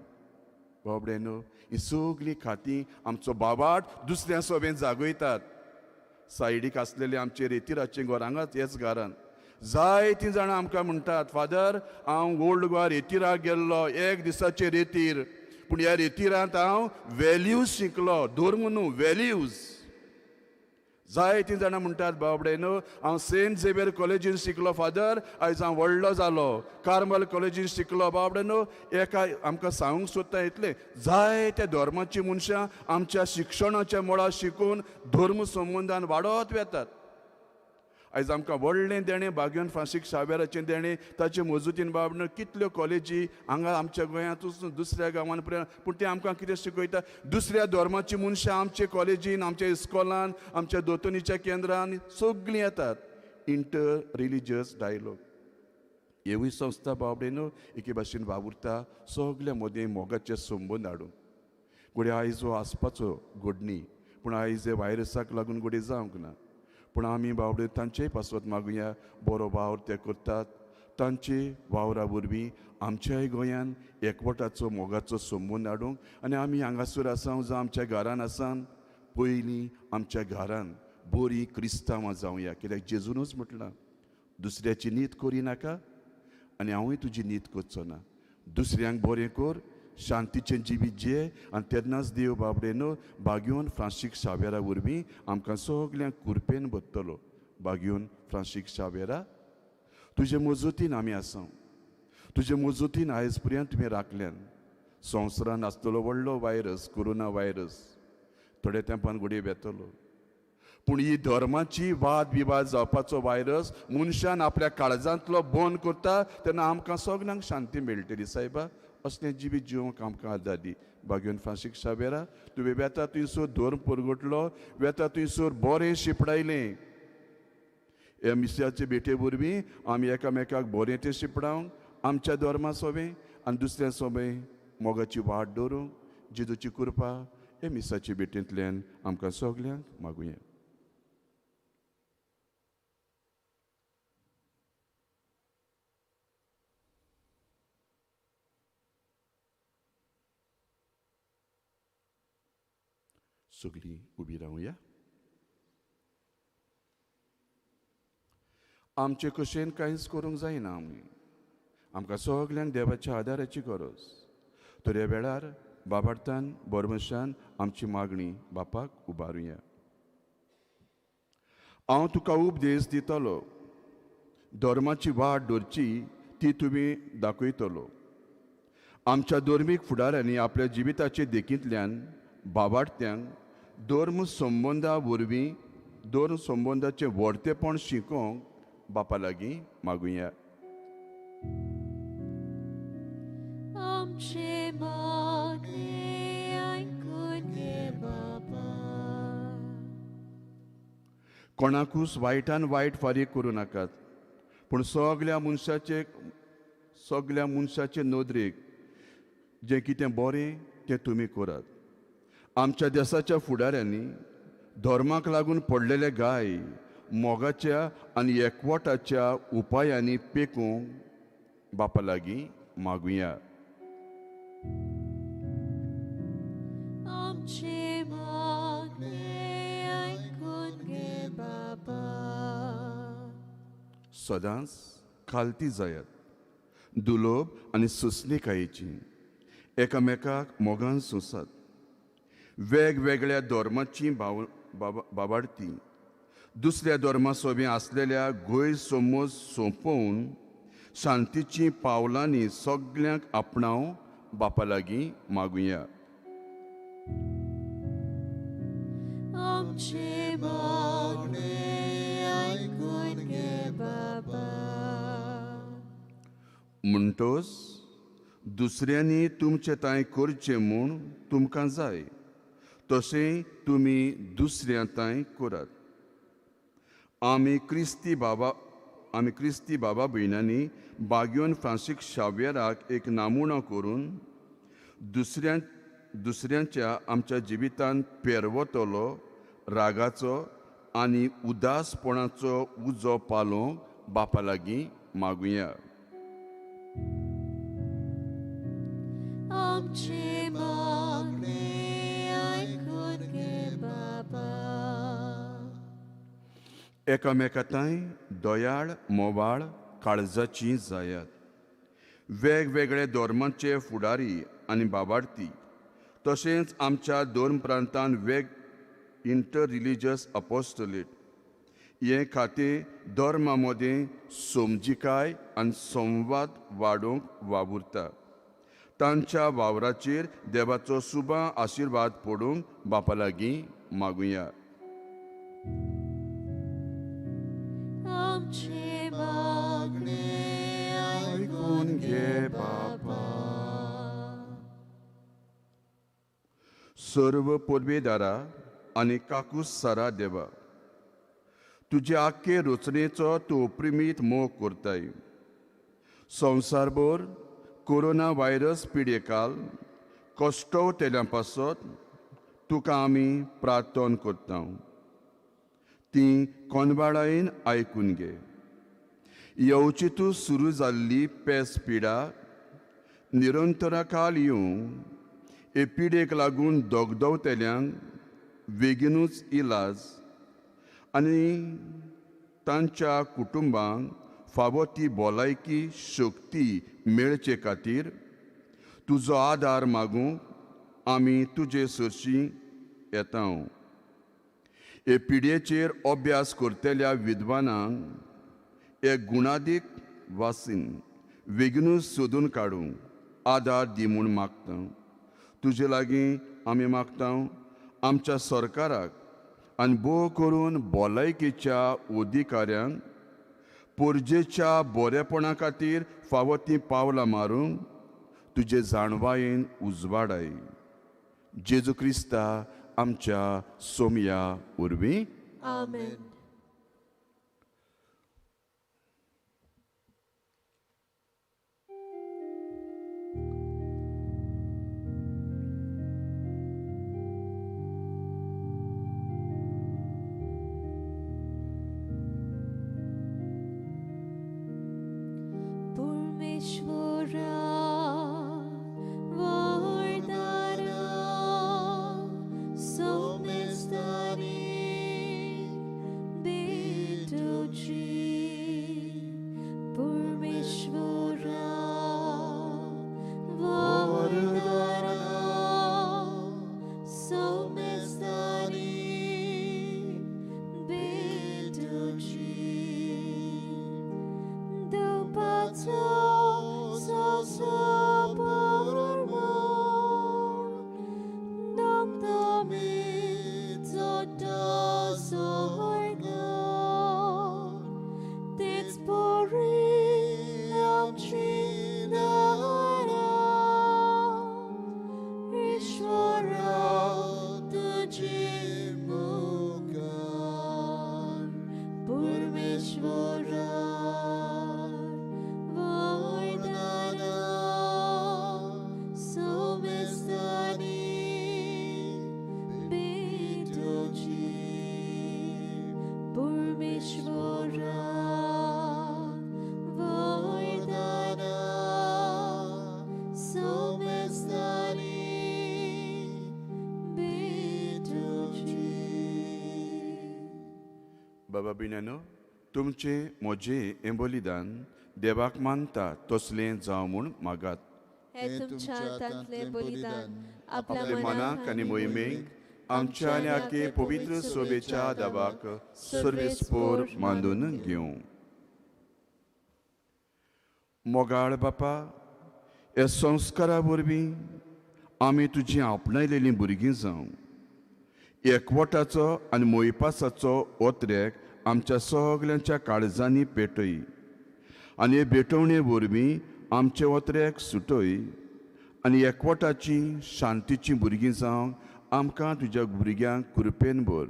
बाबडे न्हू ही सगळीं खातीं आमचो बाबाट दुसऱ्या सोबेन जागयतात. सायडीक आसलेले आमचे रेतिराचे घर हांगाच हेच घरान जायतीं जाणां आमकां म्हणटात, फादर हांव ओल्ड गोवा रेतिराक गेल्लो, एक दिसाचे रेतीर, पूण ह्या रेतिरांत हांव वेल्यूज शिकलो, धर्म न्हू वेल्यूज. जायतीं जाणां म्हणटात, बाबडे न्हू हांव सेंट झेवियर कॉलेजीन शिकलो फादर, आयज हांव व्हडलो जालो, कार्मल कॉलेजीन शिकलो. बाबडे न्हू एका आमकां सांगूंक सोदता इतलें, जायत्या धर्माचीं मनशां आमच्या शिक्षणाच्या मळार शिकून धर्म संबंदान वाडत वेतात. आयज आमकां व्हडलें देणें बाग्योन फ्रांसीक शाव्याराचें देणें, ताचे मजुतीन बाबडे कितल्यो कॉलेजी हांगा आमच्या गोंयांतूच दुसऱ्या गांवान पर्यंत, पूण तें आमकां कितें शिकयता, दुसऱ्या धर्माचीं मनशां आमचे कॉलेजीन, आमच्या इस्कॉलान, आमच्या दोतोनीच्या केंद्रान सगळीं येतात. इंटर रिलिजियस डायलॉग हेवूय संस्था बाबडे न्हू एके भाशेन वावुरता सगल्या मदीं मोगाचे संबंद हाडून. घडये आयज हो आसपाचो घडणी, पूण आयज हे व्हायरसाक लागून घडये जावंक ना, पूण आमी बावडे तांचेय पासत मागुया, बरो वावर ते करतात, तांचे वावरा वरवीं आमच्याय गोंयान एकवटाचो मोगाचो संबंद हाडूंक. आनी आमी हांगासर आसा जावं आमच्या घरान आसा, पयलीं आमच्या घरान बरीं क्रिस्तांवां जावया, कित्याक जेजूनच म्हटलां, दुसऱ्याची नीत करिनाका आनी हांवूय तुजी नीत करचो ना, दुसऱ्यांक बरें कर, शांतीचें जिवीत जिये. आनी तेन्नाच देव बाबडे न्हू बाग्योन फ्रांसीक शाव्यारा वरवीं आमकां सगल्यांक कुरपेन भरतलो. बाग्योन फ्रांसीक शाव्यारा, तुजे मजतीन आमी आसा, तुजे मजतीन आयज पर्यंत तुवें राखल्यान. संवसारान आसतलो व्हडलो व्हायरस, कोरोना व्हायरस, थोड्या तेंपान घडये वेतलो, पूण ही धर्माची वाद विवाद जावपाचो व्हायरस मनशान आपल्या काळजांतलो बंद करता तेन्ना आमकां सगल्यांक शांती मेळटली. सायबा असलें जिवीत जिवंक आमकां आदार दी. बाग्योन फ्रांसीक शाव्यारा, तुवें वेता थंयसर धर्म परगटलो, वेता थंयसर बरें शिपडायलें. ह्या मिसाचे भेटे वरवीं आमी एकामेकाक बरें तें शिपडावंक, आमच्या धर्मा सोबें आनी दुसऱ्या सोबें मोगाची वाट दवरूंक जेजूची कृपा ह्या मिसाचे भेटेंतल्यान आमकां सगल्यांक मागुया. सगळीं उबी रावया. आमचे कशेन कांयच करूंक जायना, आमी आमकां सगल्यांक देवाच्या आदाराची गरज. तर ह्या वेळार बाबार्थान बरमशान आमची मागणी बापाक उबारुया. हांव तुका उपदेश दितलो, धर्माची वाट दवरची ती तुमी दाखयतलो. आमच्या धर्मीक फुडाऱ्यांनी आपल्या जिविताचे देखींतल्यान बाबार्थ्यांक धर्म संबंदा वरवीं धर्म संबंदाचें व्हडतेपण शिकोवंक बापा लागीं मागुया. आमचें मागणें आयकून घे बाबा. कोणाकूच वायटान वायट फारीक करूं नाकात, पूण सगल्या मनशाचे नदरेक जें कितें बरें तें तुमी करात. आमच्या देसाच्या फुडाऱ्यांनी धर्माक लागून पडलेले गाय मोगाच्या आनी एकवटाच्या उपायांनी पेकूंक बापा लागीं मागुया. आमचें मागणें आयकून घे बाबा. सदांच खालती जायात, दुलोब आनी सोंसणीकायेची, एकामेकाक मोगान सोंसात. वेगवेगळ्या धर्माची बाबाडती दुसऱ्या धर्मा सोबी आसलेल्या गैरसमज सोंपोवन शांतीची पावलांनी सगल्यांक आपणाव बापा लागीं मागुया. आमचें मागणें आयकून घे बाबा. म्हणटोच दुसऱ्यांनी तुमचे तांय करचें म्हूण तुमकां जाय तशें तुमी दुसऱ्या तांय करात. आमी क्रिस्ती बाबा भयणांनी बाग्योन फ्रांसीक शाव्यराक एक नामुणो करून दुसऱ्यांच्या आमच्या जिवितांत पेरवतलो रागाचो आनी उदासपणाचो उजो पालोवंक बापा लागीं मागुया. आमचें मागणें आयकून घे बाबा. एकामेकांताय दयाळ मोवाळ काळजाची जायात. वेगवेगळे धर्माचे फुडारी आनी बाबार्थी तशेंच आमच्या दोन प्रांतान वेग इंटर रिलिजियस अपोस्टलेट हें खातें धर्मा मदें समजिकाय आनी संवाद वाडोवंक वावुरता. तांच्या वावराचेर देवाचो सुबा आशिर्वाद पडूंक बापा लागीं मागुया. आमचें मागणें आयकून घे बाबा. सर्व पोरबेदारा आनी काकूस सारा देवा, तुजे आख्खे रचनेचो तूं अप्रिमीत मोग करताय. संवसारभर कोरोना व्हायरस पिडेकाल कश्टवतेल्या पासत तुका आमी प्रार्थना करता, ती कोनवाळायेन आयकून घे. येवची तूं सुरू जाल्ली पेस पिडा निरंतराखाल येवं हे पिडेक लागून दगदवतेल्यांक बेगीनूच इलाज आनी तांच्या कुटुंबांक फावो ती भलायकी शक्ती मेळचे खातीर तुजो आदार मागूंक आमी तुजे सरशीं येता. हे पिडयेचेर अभ्यास करतल्या विद्वानांक एक गुणादीक वासीन बेगीनूच सोदून काडूंक आदार दी म्हूण मागता. तुजे लागीं आमी मागता आमच्या सरकाराक आनी भोव करून भलायकेच्या अधिकाऱ्यांक पोरजेच्या बरेपणा खातीर फावो तीं पावलां मारूंक तुजे जाणवायेन उजवाडाय. जेजू क्रिस्ता आमच्या सोमया वरवीं. आमेन. परमेश्वरा वरदाना सोमेस्तानी बाबा बिण्यानो, तुमचें म्हजें हें बलिदान देवाक मानता तसलें जावं म्हूण मागात. हे तुमच्या हातांतलें बलिदान आपल्या मनाक आनी मोहिमेक आमच्या आनी आखे पवित्र सोबेच्या देवाक सर्वेस्पोर मानून घेवं. मोगाळ बापा, ह्या संस्कारा वरवीं आमी तुजीं आपणायलेलीं भुरगीं जावं. एकवटाचो आनी मोयपासाचो ओत्रेक आमच्या सगल्यांच्या काळजांनी पेटय आनी हे भेटवणे वरवीं आमचे ओत्रेक सुटय आनी एकवटाची शांतीची भुरगीं जावंक आमकां तुज्या भुरग्यांक कृपेन भर.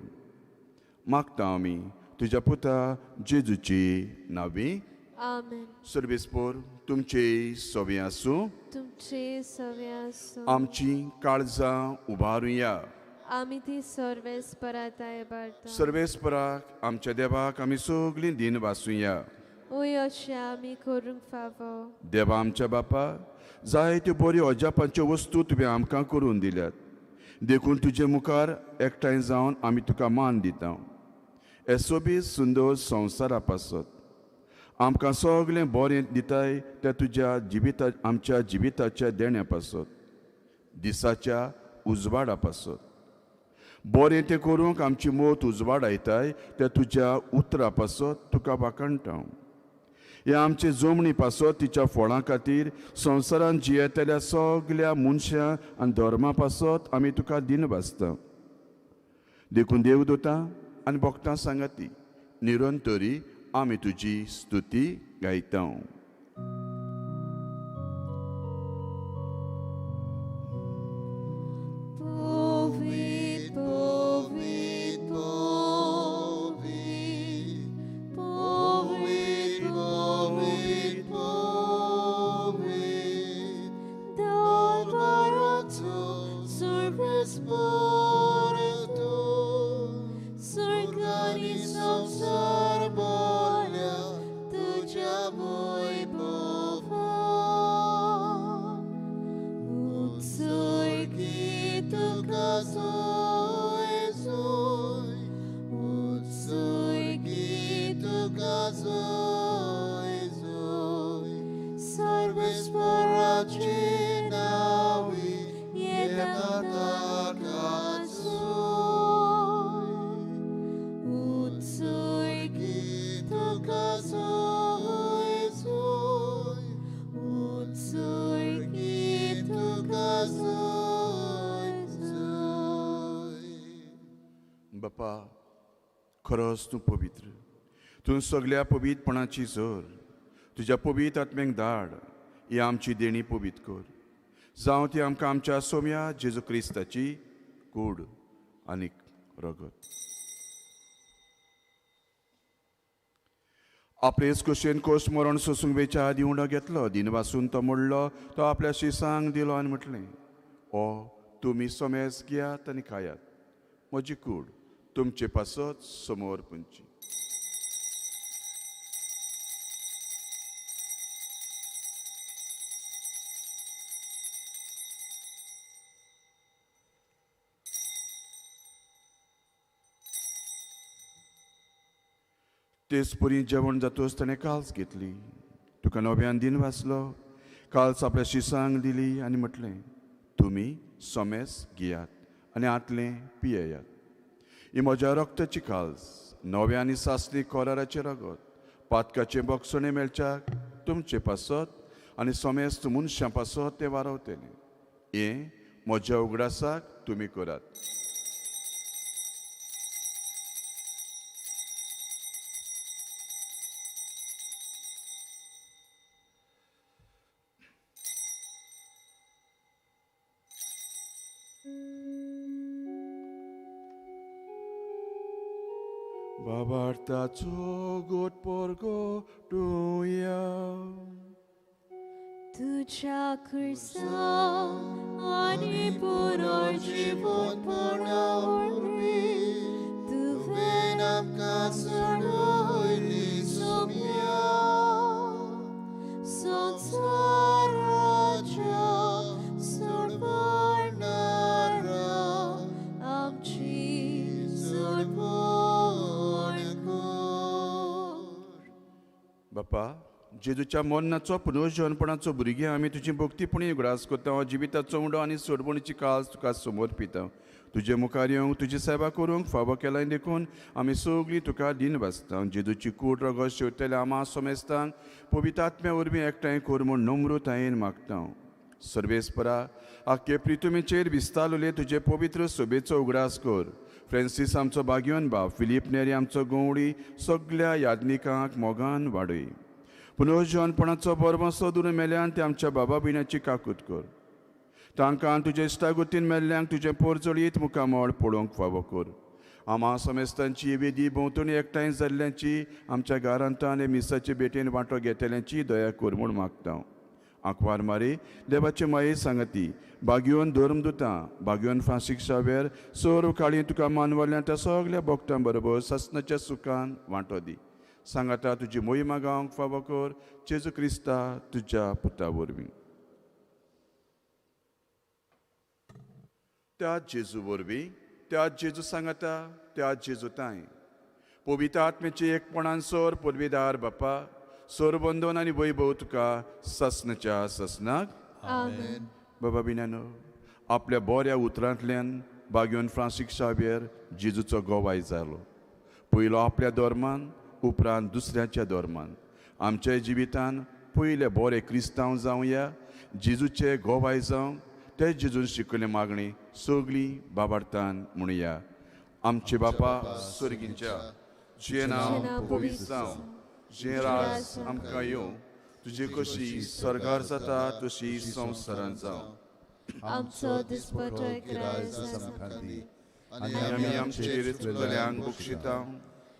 मागता आमी तुज्या पुता जेजूची नावी. आमेन. सर्वेस्पोर तुमचे सवे आसूं. तुमचे सवे आसूं. आमची काळजां उबारुया. आमी ती सर्वेस्पराताय बारता. सर्वेस्पराक आमच्या देवाक आमी सगळीं दिन वासुया. ओय अशें आमी करूंक फावो. देवा आमच्या बापा, जायत्यो बऱ्यो अजापांच्यो वस्तू तुवें आमकां करून दिल्यात, देखून तुजे मुखार एकठांय जावन आमी तुका मान दिता. हे सोबीत सुंदर संवसारा पासत आमकां सगळें बरें दिताय त्या तुज्या जिविता आमच्या जिविताच्या देण्या पासत, दिसाच्या उजवाडा पासत बरें तें करूंक आमची मोत उजवाडायताय त्या तुज्या उतरा पासत तुका वाखाणटा. ह्या आमचे जमणी पासत तिच्या फळां खातीर संवसारांत जियेतल्या सगल्या मनशां आनी धर्मा पासत आमी तुका दिन भासता. देखून देवदूतां आनी भक्तां सांगाती निरंतरी आमी तुजी स्तुती गायता. बापा, खरोच तूं पवित्र, तूं सगल्या पवित्रपणाची जोर. तुज्या पवित्र आत्म्यांक धाड, ही आमची देणी पवित्र कर, जावं ती आमकां आमच्या सोम्या जेजू क्रिस्ताची कूड आनी रगत. आपलेच कुशेन कोश मरण सोसूंक वेच्या आदीं उंडो घेतलो, दिन वासून तो मोडलो, तो आपल्या शिसांक दिलो आनी म्हटलें, ओ तुमी सोमेस घेयात आनी खायात, म्हजी कूड तुमचे पासत समोर पुंची. तेच परी जेवण जातोच ताणें काल्स घेतली, तुका नव्यान दिन वाचलो, काल्स आपल्या शिसांक दिली आनी म्हटलें, तुमी सोमेस घेयात आनी आतलें पियेयात, ही म्हज्या रक्ताची काल्स, नव्या आनी सासणी कोराराचें रगत, पातकाचें बक्षणें मेळच्याक तुमचे पासत आनी सोमेस्त मनशां पासत तें वारवतलें. हें म्हज्या उगडासाक तुमी करात. बाबार्थाचो गोट पोरगो डुया तुझ्या खुर्सा आनी पुनर्जीवनपणा वरवीं तुवें आमकां सोडयली सोम्या संवसाराच्या सोडवणारा आमची सोडवण कर. बापा, जेजूच्या मरणाचो पुनर्जनपणाचो भुरगीं आमी तुजी भक्तीपणी उगडास करता. जिविताचो उंडो आनी सोडवणीची काज तुका समर्पिता. तुजे मुखार येवंक तुजी सेवा करूंक फावो केलाय देखून आमी सगळीं तुका दिन वाचता. जेजूची कूड रगत शेवतल्या आमा समेस्तांक पवित्र आत्म्या वरवीं एकठांय कर म्हूण नम्रतायेन मागता. सर्वेस्परा, आख्खे प्रितुमेचेर विस्तारले तुजे पवित्र सोबेचो उगडास कर. फ्रांसीस आमचो बागयोन बाब, फिलीप नेरी आमचो गवळी, सगल्या याज्ञिकांक मोगान वाडय. पुनर्जनपणाचो बरबसो दुरून मेल्यान ते आमच्या बाबा भयणाची काकूत कर. तांकां तुजे इश्टागतीन मेल्ल्यांक तुजें पोरजळीत मुखामळ पळोवंक फावो कर. आमा समेस्तांची वेदी भोंवतणी एकठांय जाल्ल्यांची आमच्या घरांत आनी मिसाचे भेटेन वांटो घेतल्यांची दया कर म्हूण मागता. आंकवार मारी देवाचे माये सांगती बागयोन धर्मदुतां बागयोन फ्रांसीस शावेर सर्व काळी तुका मानवल्यान त्या सगल्या भक्तां बरोबर ससनाच्या सुखान वांटो दी. सांगाता तुजी मोहिमा गावंक फावो कर जेजू क्रिस्ता तुज्या पुता वरवीं. त्या जेजू वरवीं, त्या जेजू सांगाता, त्या जेजू तांय पवित्र आत्म्याचे एकपणान सर पदवीदार बापा, सरबंधन आनी वैभव तुका ससनाच्या ससनाक. आमेन. बाबा बिनानो, आपल्या बऱ्या उतरांतल्यान बागयोन फ्रांसीस शावेर जेजूचो गोवाय जालो. पयलो आपल्या धर्मान, उपरांत दुसऱ्याच्या धर्मान. आमच्या जिवितान पयले बरे क्रिस्तांव जावया, जेजूचे गोवाय जावं, ते जेजून शिकयल्ले मागणी सगळी बाबार्थान म्हणुया. आमचे बापा सर्गींच्या, तुजें नांव पवित्र जावं, तुजें राज आमकां येवं, तुजी कशी सर्गार जाता तशी संवसारांत जावं. आमचो दिसपटो ग्रास आमकां दी आनी आमी आमचेर चुकल्यांक बक्षिता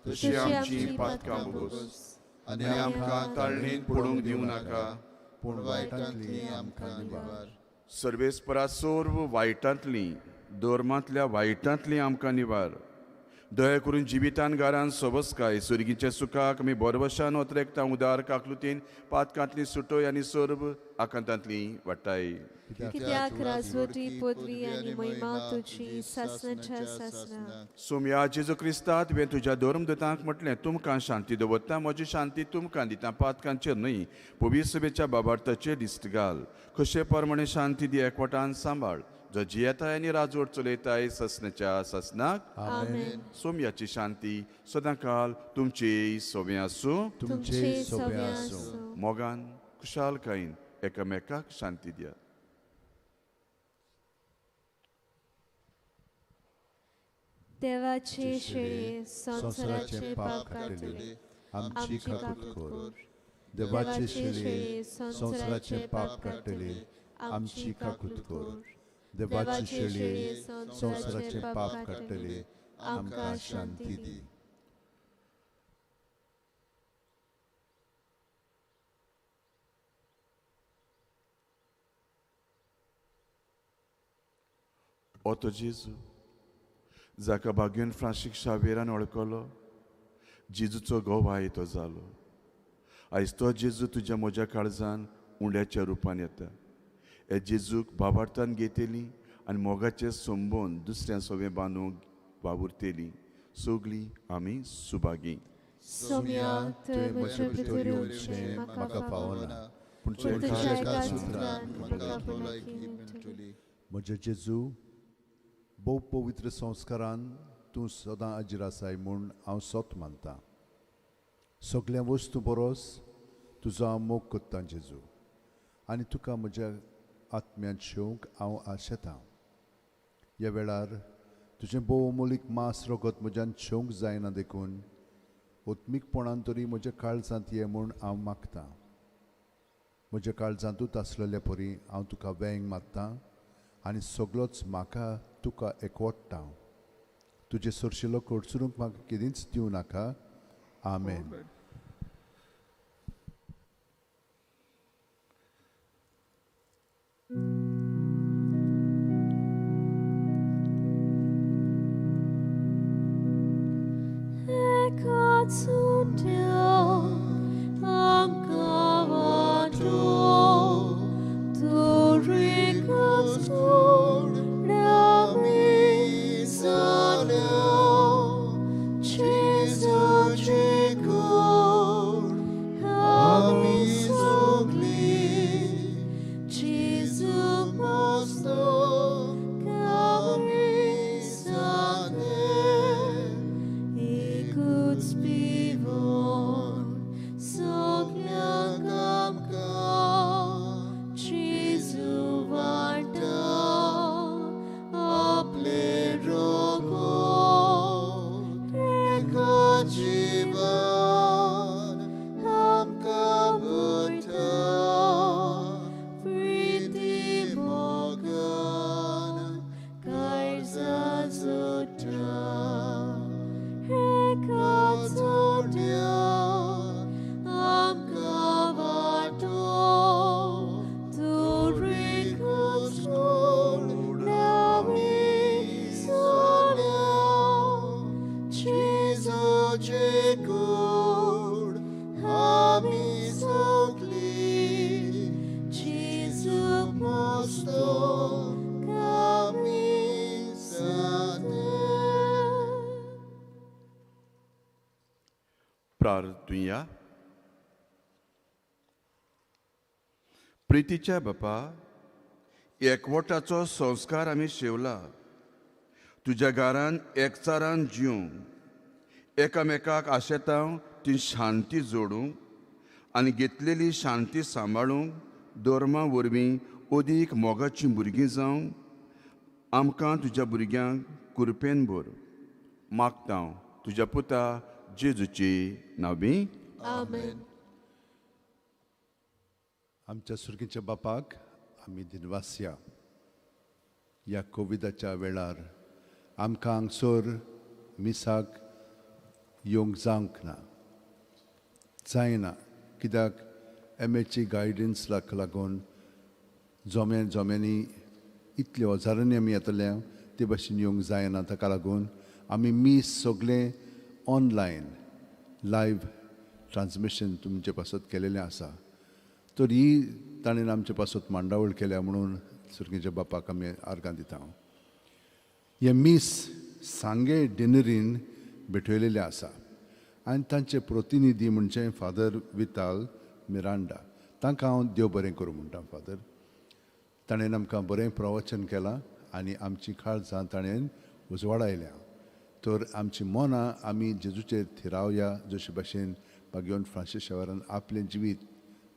तशी आमची पातकां भोगोस आनी आमकां ताळणेंत पडूंक दिवं नाका, पूण वायटांतली आमकां निवार. सर्वेस्परा सर्व वायटांतली, धर्मांतल्या वायटांतली आमकां निवार. दया करून जिवितान घरान सोबसकाय सुर्गीच्या सुखाक आमी बरवशान ओतरेकता उदार काकलुतीन पातकांतली सुटोय आनी सर्व आकांतांतली वाटाय. कित्याक राजवटी पदवी आनी महिमा तुजी सासणाच्या सासणाक. सोमया जेजू क्रिस्ता, तुवें तुज्या धर्मदूतांक म्हटलें, तुमकां शांती दवरता, म्हजी शांती तुमकां दिता, पातकांचेर न्हय पवित्र सभेच्या बाबार्थाचेर दिश्ट घाल. कशे प्रमाणे शांती दी एकवटान सांबाळ, जो जियेताय आनी राजवट चलयताय ससनाच्या ससनाक. आमेन. सोमयाची शांती सदांकाल तुमची सोबें आसूं. तुमचे सोबें आसूं. मोगान खुशालकायेन एकामेकाक शांती दियात. देवाचे शेळये संवसाराचे पाप काडटले, आमची काकूत कर. देवाचे शेळये संवसाराचे पाप काडटले, आमची काकूत कर. देवाचे शेळये संवसाराचे पाप काडटले, आमकां शांती दी. ओ तो जेजू जाका बागयोन फ्रांसीस शावेरान वळखलो, जेजूचो गोवाय तो जालो. आयज तो जेजू तुज्या म्हज्या काळजान उंड्याच्या रुपान येता. हे जेजूक बाबार्थान घेतली आनी मोगाचें संबंद दुसऱ्या सोबें बांदूंक वावुरतली सगळीं आमी सुभागी. सोम्या, तुवें म्हजे भितर येवचें म्हाका फावना, पूण पूण तुज्या एका उतरान म्हाका भलायकी मेळटली. म्हजे जेजू, भोव पवित्र संस्कारान तूं सदां अजीर आसाय म्हूण हांव सत मानतां. सगल्या वस्तू बरोस तुजो हांव मोग करतां जेजू, आनी तुका म्हज्या आत्म्यांत शेवंक हांव आशेतां. ह्या वेळार तुजें भोव अमोलीक मांस रगत म्हज्यान शेवंक जायना देखून आत्मीकपणान तरी म्हज्या काळजांत ये म्हूण हांव मागतां. म्हज्या काळजांतूच आसलेल्या परी हांव तुका वेंग मारतां आनी सगलोच म्हाका तुका एकवटता. तुजे सरशिलो कडसरूंक म्हाका केदींच दिवं नाका. आमेन. Jesus, प्रार्थुया. प्रितीच्या बापा, एकवटाचो संस्कार आमी शेवला. तुज्या घरान एकचारान जिवंक, एकामेकाक आशेतांव ती शांती जोडूंक आनी घेतलेली शांती सांबाळूंक धर्मा वरवीं अदीक मोगाचीं भुरगीं जावंक आमकां तुज्या भुरग्यांक कुरपेन भर. मागता हांव तुज्या पुता जेजूची नावी. आमेन. आमच्या सुर्गीच्या बापाक आमी दिनवासया. ह्या कोविडाच्या वेळार आमकां हांगसर मिसाक येवंक जावंक ना, जायना, कित्याक एमएची गायडन्साक लागून जोम्या जोम्यांनी इतले हजारांनी आमी येतले ते भाशेन येवंक जायना. ताका लागून आमी मीस सगळें ऑनलायन लायव्ह ट्रान्समिशन तुमचे पासत केलेलें आसा. तर ही ताणें आमचे पासत मांडावळ केल्या म्हणून सुर्गीच्या बापाक आमी आर्गां दिता. हें मीस सांगे डिनरीन भेटयलेलें आसा आनी तांचे प्रतिनिधी म्हणजे फादर विताल मिरांडा. तांकां हांव देव बरें करूं म्हणटा. फादर ताणें आमकां बरें प्रवचन केलां आनी आमची काळजां ताणें उजवाडायल्या. तर आमची मनां आमी जेजूचेर थिरावया, जशे भाशेन भाग्यवंत फ्रांसीस शावरान आपलें जिवीत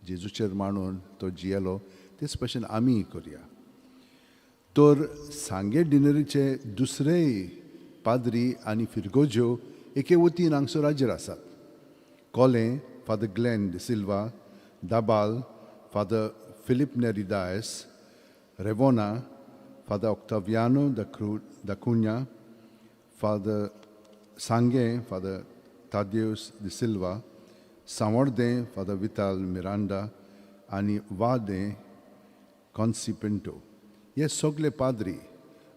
जेजूचेर मांडून तो जियेलो तेच भाशेन आमीय करया. तर सांगे डिनरीचे दुसरेय पाद्री आनी फिरगोज्यो एके वतीन हांगसर हाजीर आसात. Kolem father Glenn D'Silva, Dabal father Philip Neri Dias, Rivona father Octaviano da Cunha, father Sanguem father Tadeus D'Silva, Sanvordem father Vital Miranda आनी वादें कॉन्सी पिंटो. हे सगळे पाद्री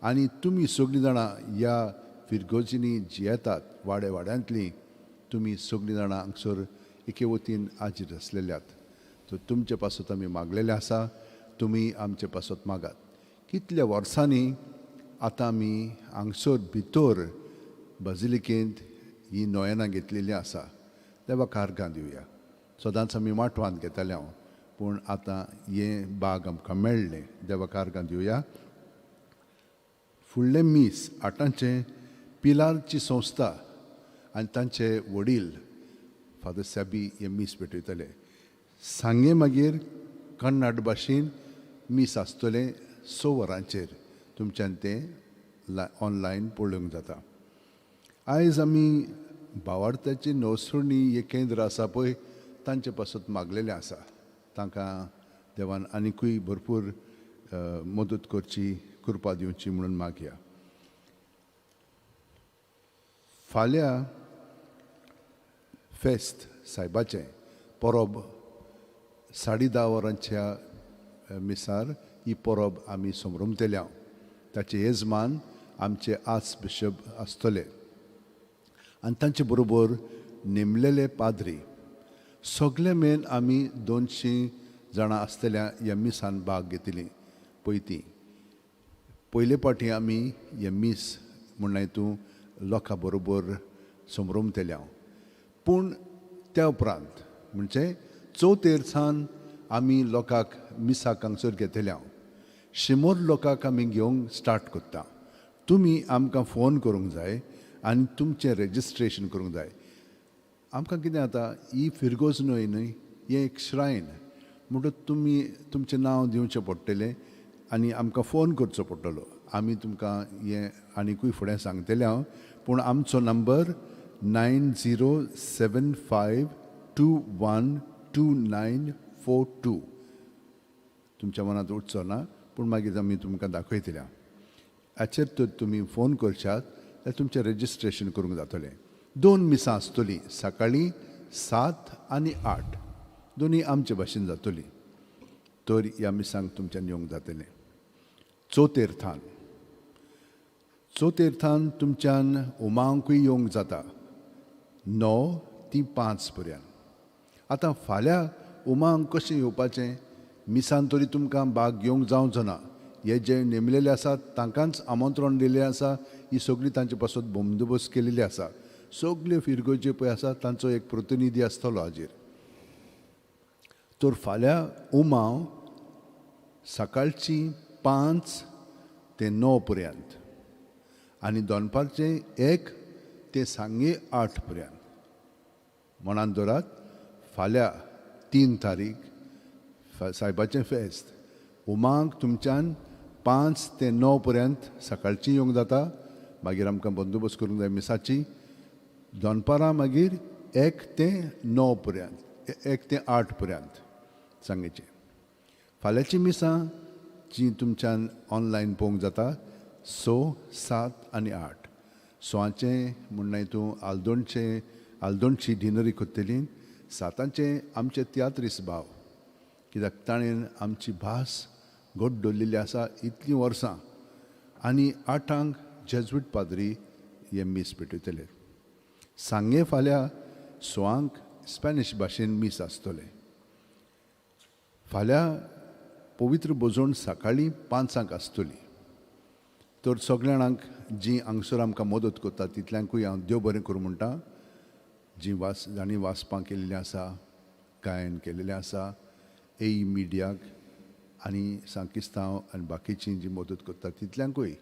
आनी तुमी सगळीं जाणां ह्या फिरगोजींनी जियेतात, वाडे वाड्यांतलीं तुमी सगळीं जाणां हांगसर एके वतीन हाजीर आसलेल्यात. तर तुमचे पासत आमी मागलेलें आसा, तुमी आमचे पासत मागात. कितल्या वर्सांनी आतां आमी हांगसर भितर बाजिलिकेंत ही नोयेनां घेतलेलीं आसा. देवाक आर्गां दिवया. सदांच आमी माटवांत घेताले हांव, पूण आतां हें बाग आमकां मेळ्ळें. देवाक आर्गां दिवया. फुडलें मीस आठांचें पिलारची संस्था आनी तांचे वडील फादर सॅबी हे मीस भेटयतले. सांगे मागीर कन्नड भाशेन मीस आसतलें 6 वरांचेर. तुमच्यान तें ऑनलायन पळोवंक जाता. आयज आमी भावार्थाची नवसरणी हें केंद्र आसा पळय तांचे पासत मागलेलें आसा. तांकां देवान आनिकूय भरपूर मदत करची, कृपा दिवची म्हणून मागया. फाल्यां फेस्त सायबाचें परब 10:30 वरांच्या मिसार ही परब आमी समरमतले. ताचे येजमान आमचे आर्च बिशप आसतले आनी तांचे बरोबर नेमलेले पाद्री. सगळे मेन आमी 200 जाणां आसतल्या ह्या मिसान भाग घेतली. पयती पयले पाटी आमी हे मीस म्हणल्यार तूं लोकां बरोबर समरमतले. पूण त्या उपरांत म्हणजे चवथेर सान आमी लोकांक मिसाक हांगसर घेतले. 100 लोकांक आमी घेवंक स्टार्ट करता. तुमी आमकां फोन करूंक जाय आनी तुमचें रेजिस्ट्रेशन करूंक जाय. आमकां कितें जाता, ही फिरगोज न्हय न्हय, हें एक श्रायन म्हणटकच तुमी तुमचें नांव दिवचें पडटलें आनी आमकां फोन करचो पडटलो. आमी तुमकां हें आनिकूय फुडें सांगतलें हांव, पूण आमचो नंबर 9075212942. तुमच्या मनांत उठचो ना, पूण मागीर आमी तुमकां दाखयतले. हाचेर तर तुमी फोन करशात जाल्यार तुमचें रेजिस्ट्रेशन करूंक जातलें. 2 मिसां आसतलीं, सकाळीं 7 आनी 8, दोनूय आमचे भाशेन जातली. तर ह्या मिसांक तुमच्यान येवंक जातलें. चवथेर थान, चवथेर थान तुमच्यान उमांकूय येवंक जाता, 9 ते 5 पर्यंत. आतां फाल्यां उमांक कशें येवपाचें? मिसान तरी तुमकां भाग घेवंक जावचो ना. हे जे नेमलेले आसात तांकांच आमंत्रण दिल्लें आसा, ही सगळी तांचे पासत बंदोबस्त केलेली आसा. सगल्यो फिरगर्ज्यो पळय आसा तांचो एक प्रतिनिधी आसतलो हाजेर. तर फाल्यां उमाव सकाळची 5 ते 9 पर्यंत आनी दनपारचें 1 ते सांगे 8 पर्यंत. मनान दवरात, फाल्यां 3 तारीख सायबाचें फेस्त. उमांक तुमच्यान 5 ते 9 पर्यंत सकाळची येवंक जाता. मागीर आमकां बंदोबस्त करूंक जाय मिसाची. दनपारां मागीर 1 ते 9 पर्यंत, 1 ते 8 पर्यंत सांगेचें. फाल्यांची मिसां जी तुमच्यान ऑनलायन पळोवंक जाता 6, 7 आनी 8. 6 म्हणल्यार तूं आल्दोणचें आल्दोणची डिनरी करतली. 7 आमचे तियात्रीस भाव, कित्याक ताणें आमची भास घट दवरलेली आसा इतलीं वर्सां. आनी 8 जेज्वीट पाद्री हे मीस पेटयतले. सांगे फाल्यां 6 स्पॅनिश भाशेन मीस आसतलें. फाल्यां पवित्र भोजन सकाळीं 5 आसतली. तर सगळ्या जाणांक जीं हांगसर आमकां मदत करता तितल्यांकूय हांव देव बरें करूं म्हणटा. जीं जांणी वाचपां केल्लीं आसा, गायन केल्लें आसा, ए मिडियाक आनी सांकिस्तांव आनी बाकीचीं जी मदत करता तितल्यांकूय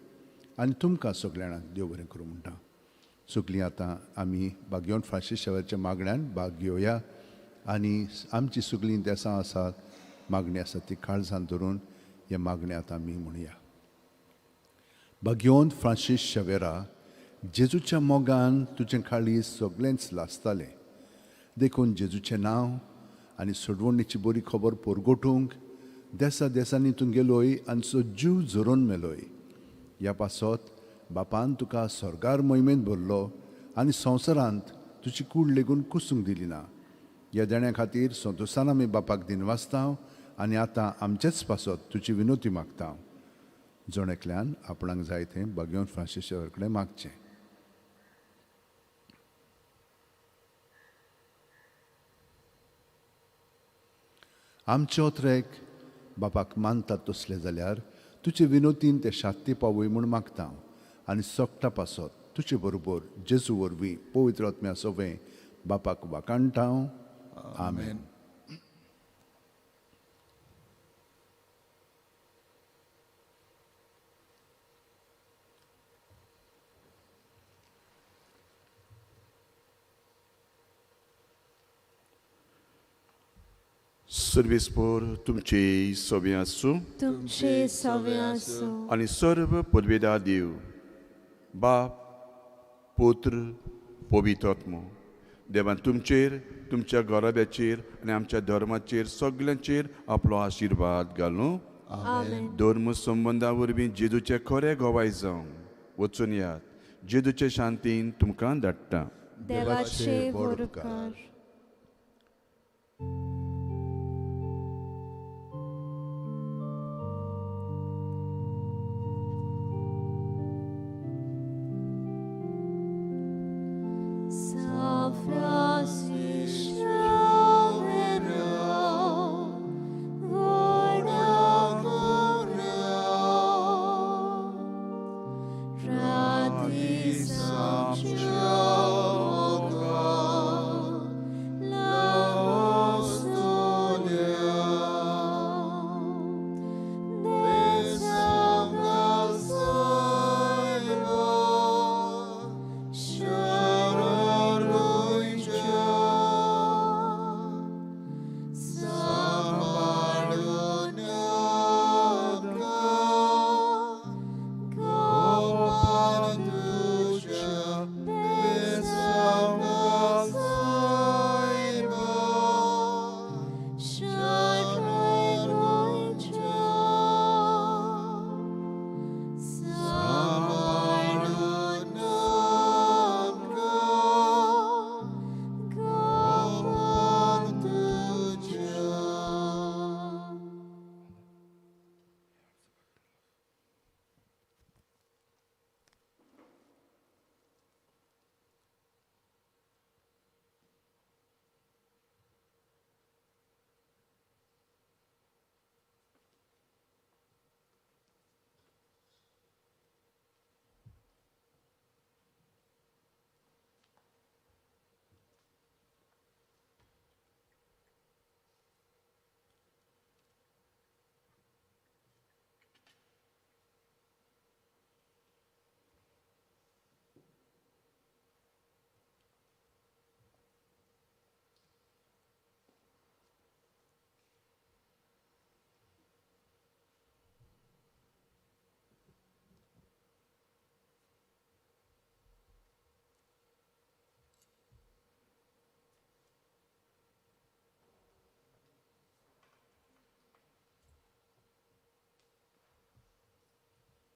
आनी तुमकां सगळ्या जाणांक देव बरें करूं म्हणटा. सगळीं आतां आमी बागयोन फ्रांसीस शेवाच्या मागण्यान भाग घेवया आनी आमची सगळीं देसां आसात, मागणी आसा ती काळजान धरून हे मागणी आतां आमी म्हणया. बागयोन फ्रांसीस शेवेरा, जेजूच्या मोगान तुजें काळीज सगळेंच लासतालें. देखून जेजूचें नांव आनी सोडवणीची बरी खबर परगटूंक देसा देसांनी तूं गेलोय आनी सो जीव झरोवन मेलोय. ह्या पासत बापान तुका स्वर्गार मोहिमेंत भरलो आनी संवसारांत तुजी कूड लेगून कुसूंक दिली ना. ह्या देण्या खातीर संतोशान आमी बापाक दिनवासता आनी आतां आमचेच पासत तुजी विनोती मागता. जण एकल्यान आपणाक जाय तें बागयोन फ्रांसीस शेवर कडेन मागचें. आमचे ओत्रेक बापाक मानतात तसले जाल्यार तुजे विनोतीन ते शांती पावय म्हूण मागता आनी सोकटा पासत तुजे बरोबर जेजू वरवीं पवित्र आत्म्या सोवें बापाक वाकाणटा. आमेन. सर्वेस पोर तुमचे सवे आसूं, तुमचे सवे आसूं आनी सर्व पदवेदार देव बाप पुत्र पवित्र आत्मो देवान तुमचेर, तुमच्या घराब्याचेर आनी आमच्या धर्माचेर सगल्यांचेर आपलो आशिर्वाद घालूं. धर्म संबंदा वरवीं जेजूचे खरे गवाय जावं वचून यात. जेजूचे शांतीन तुमकां धाडटा. देवाचे उपकार.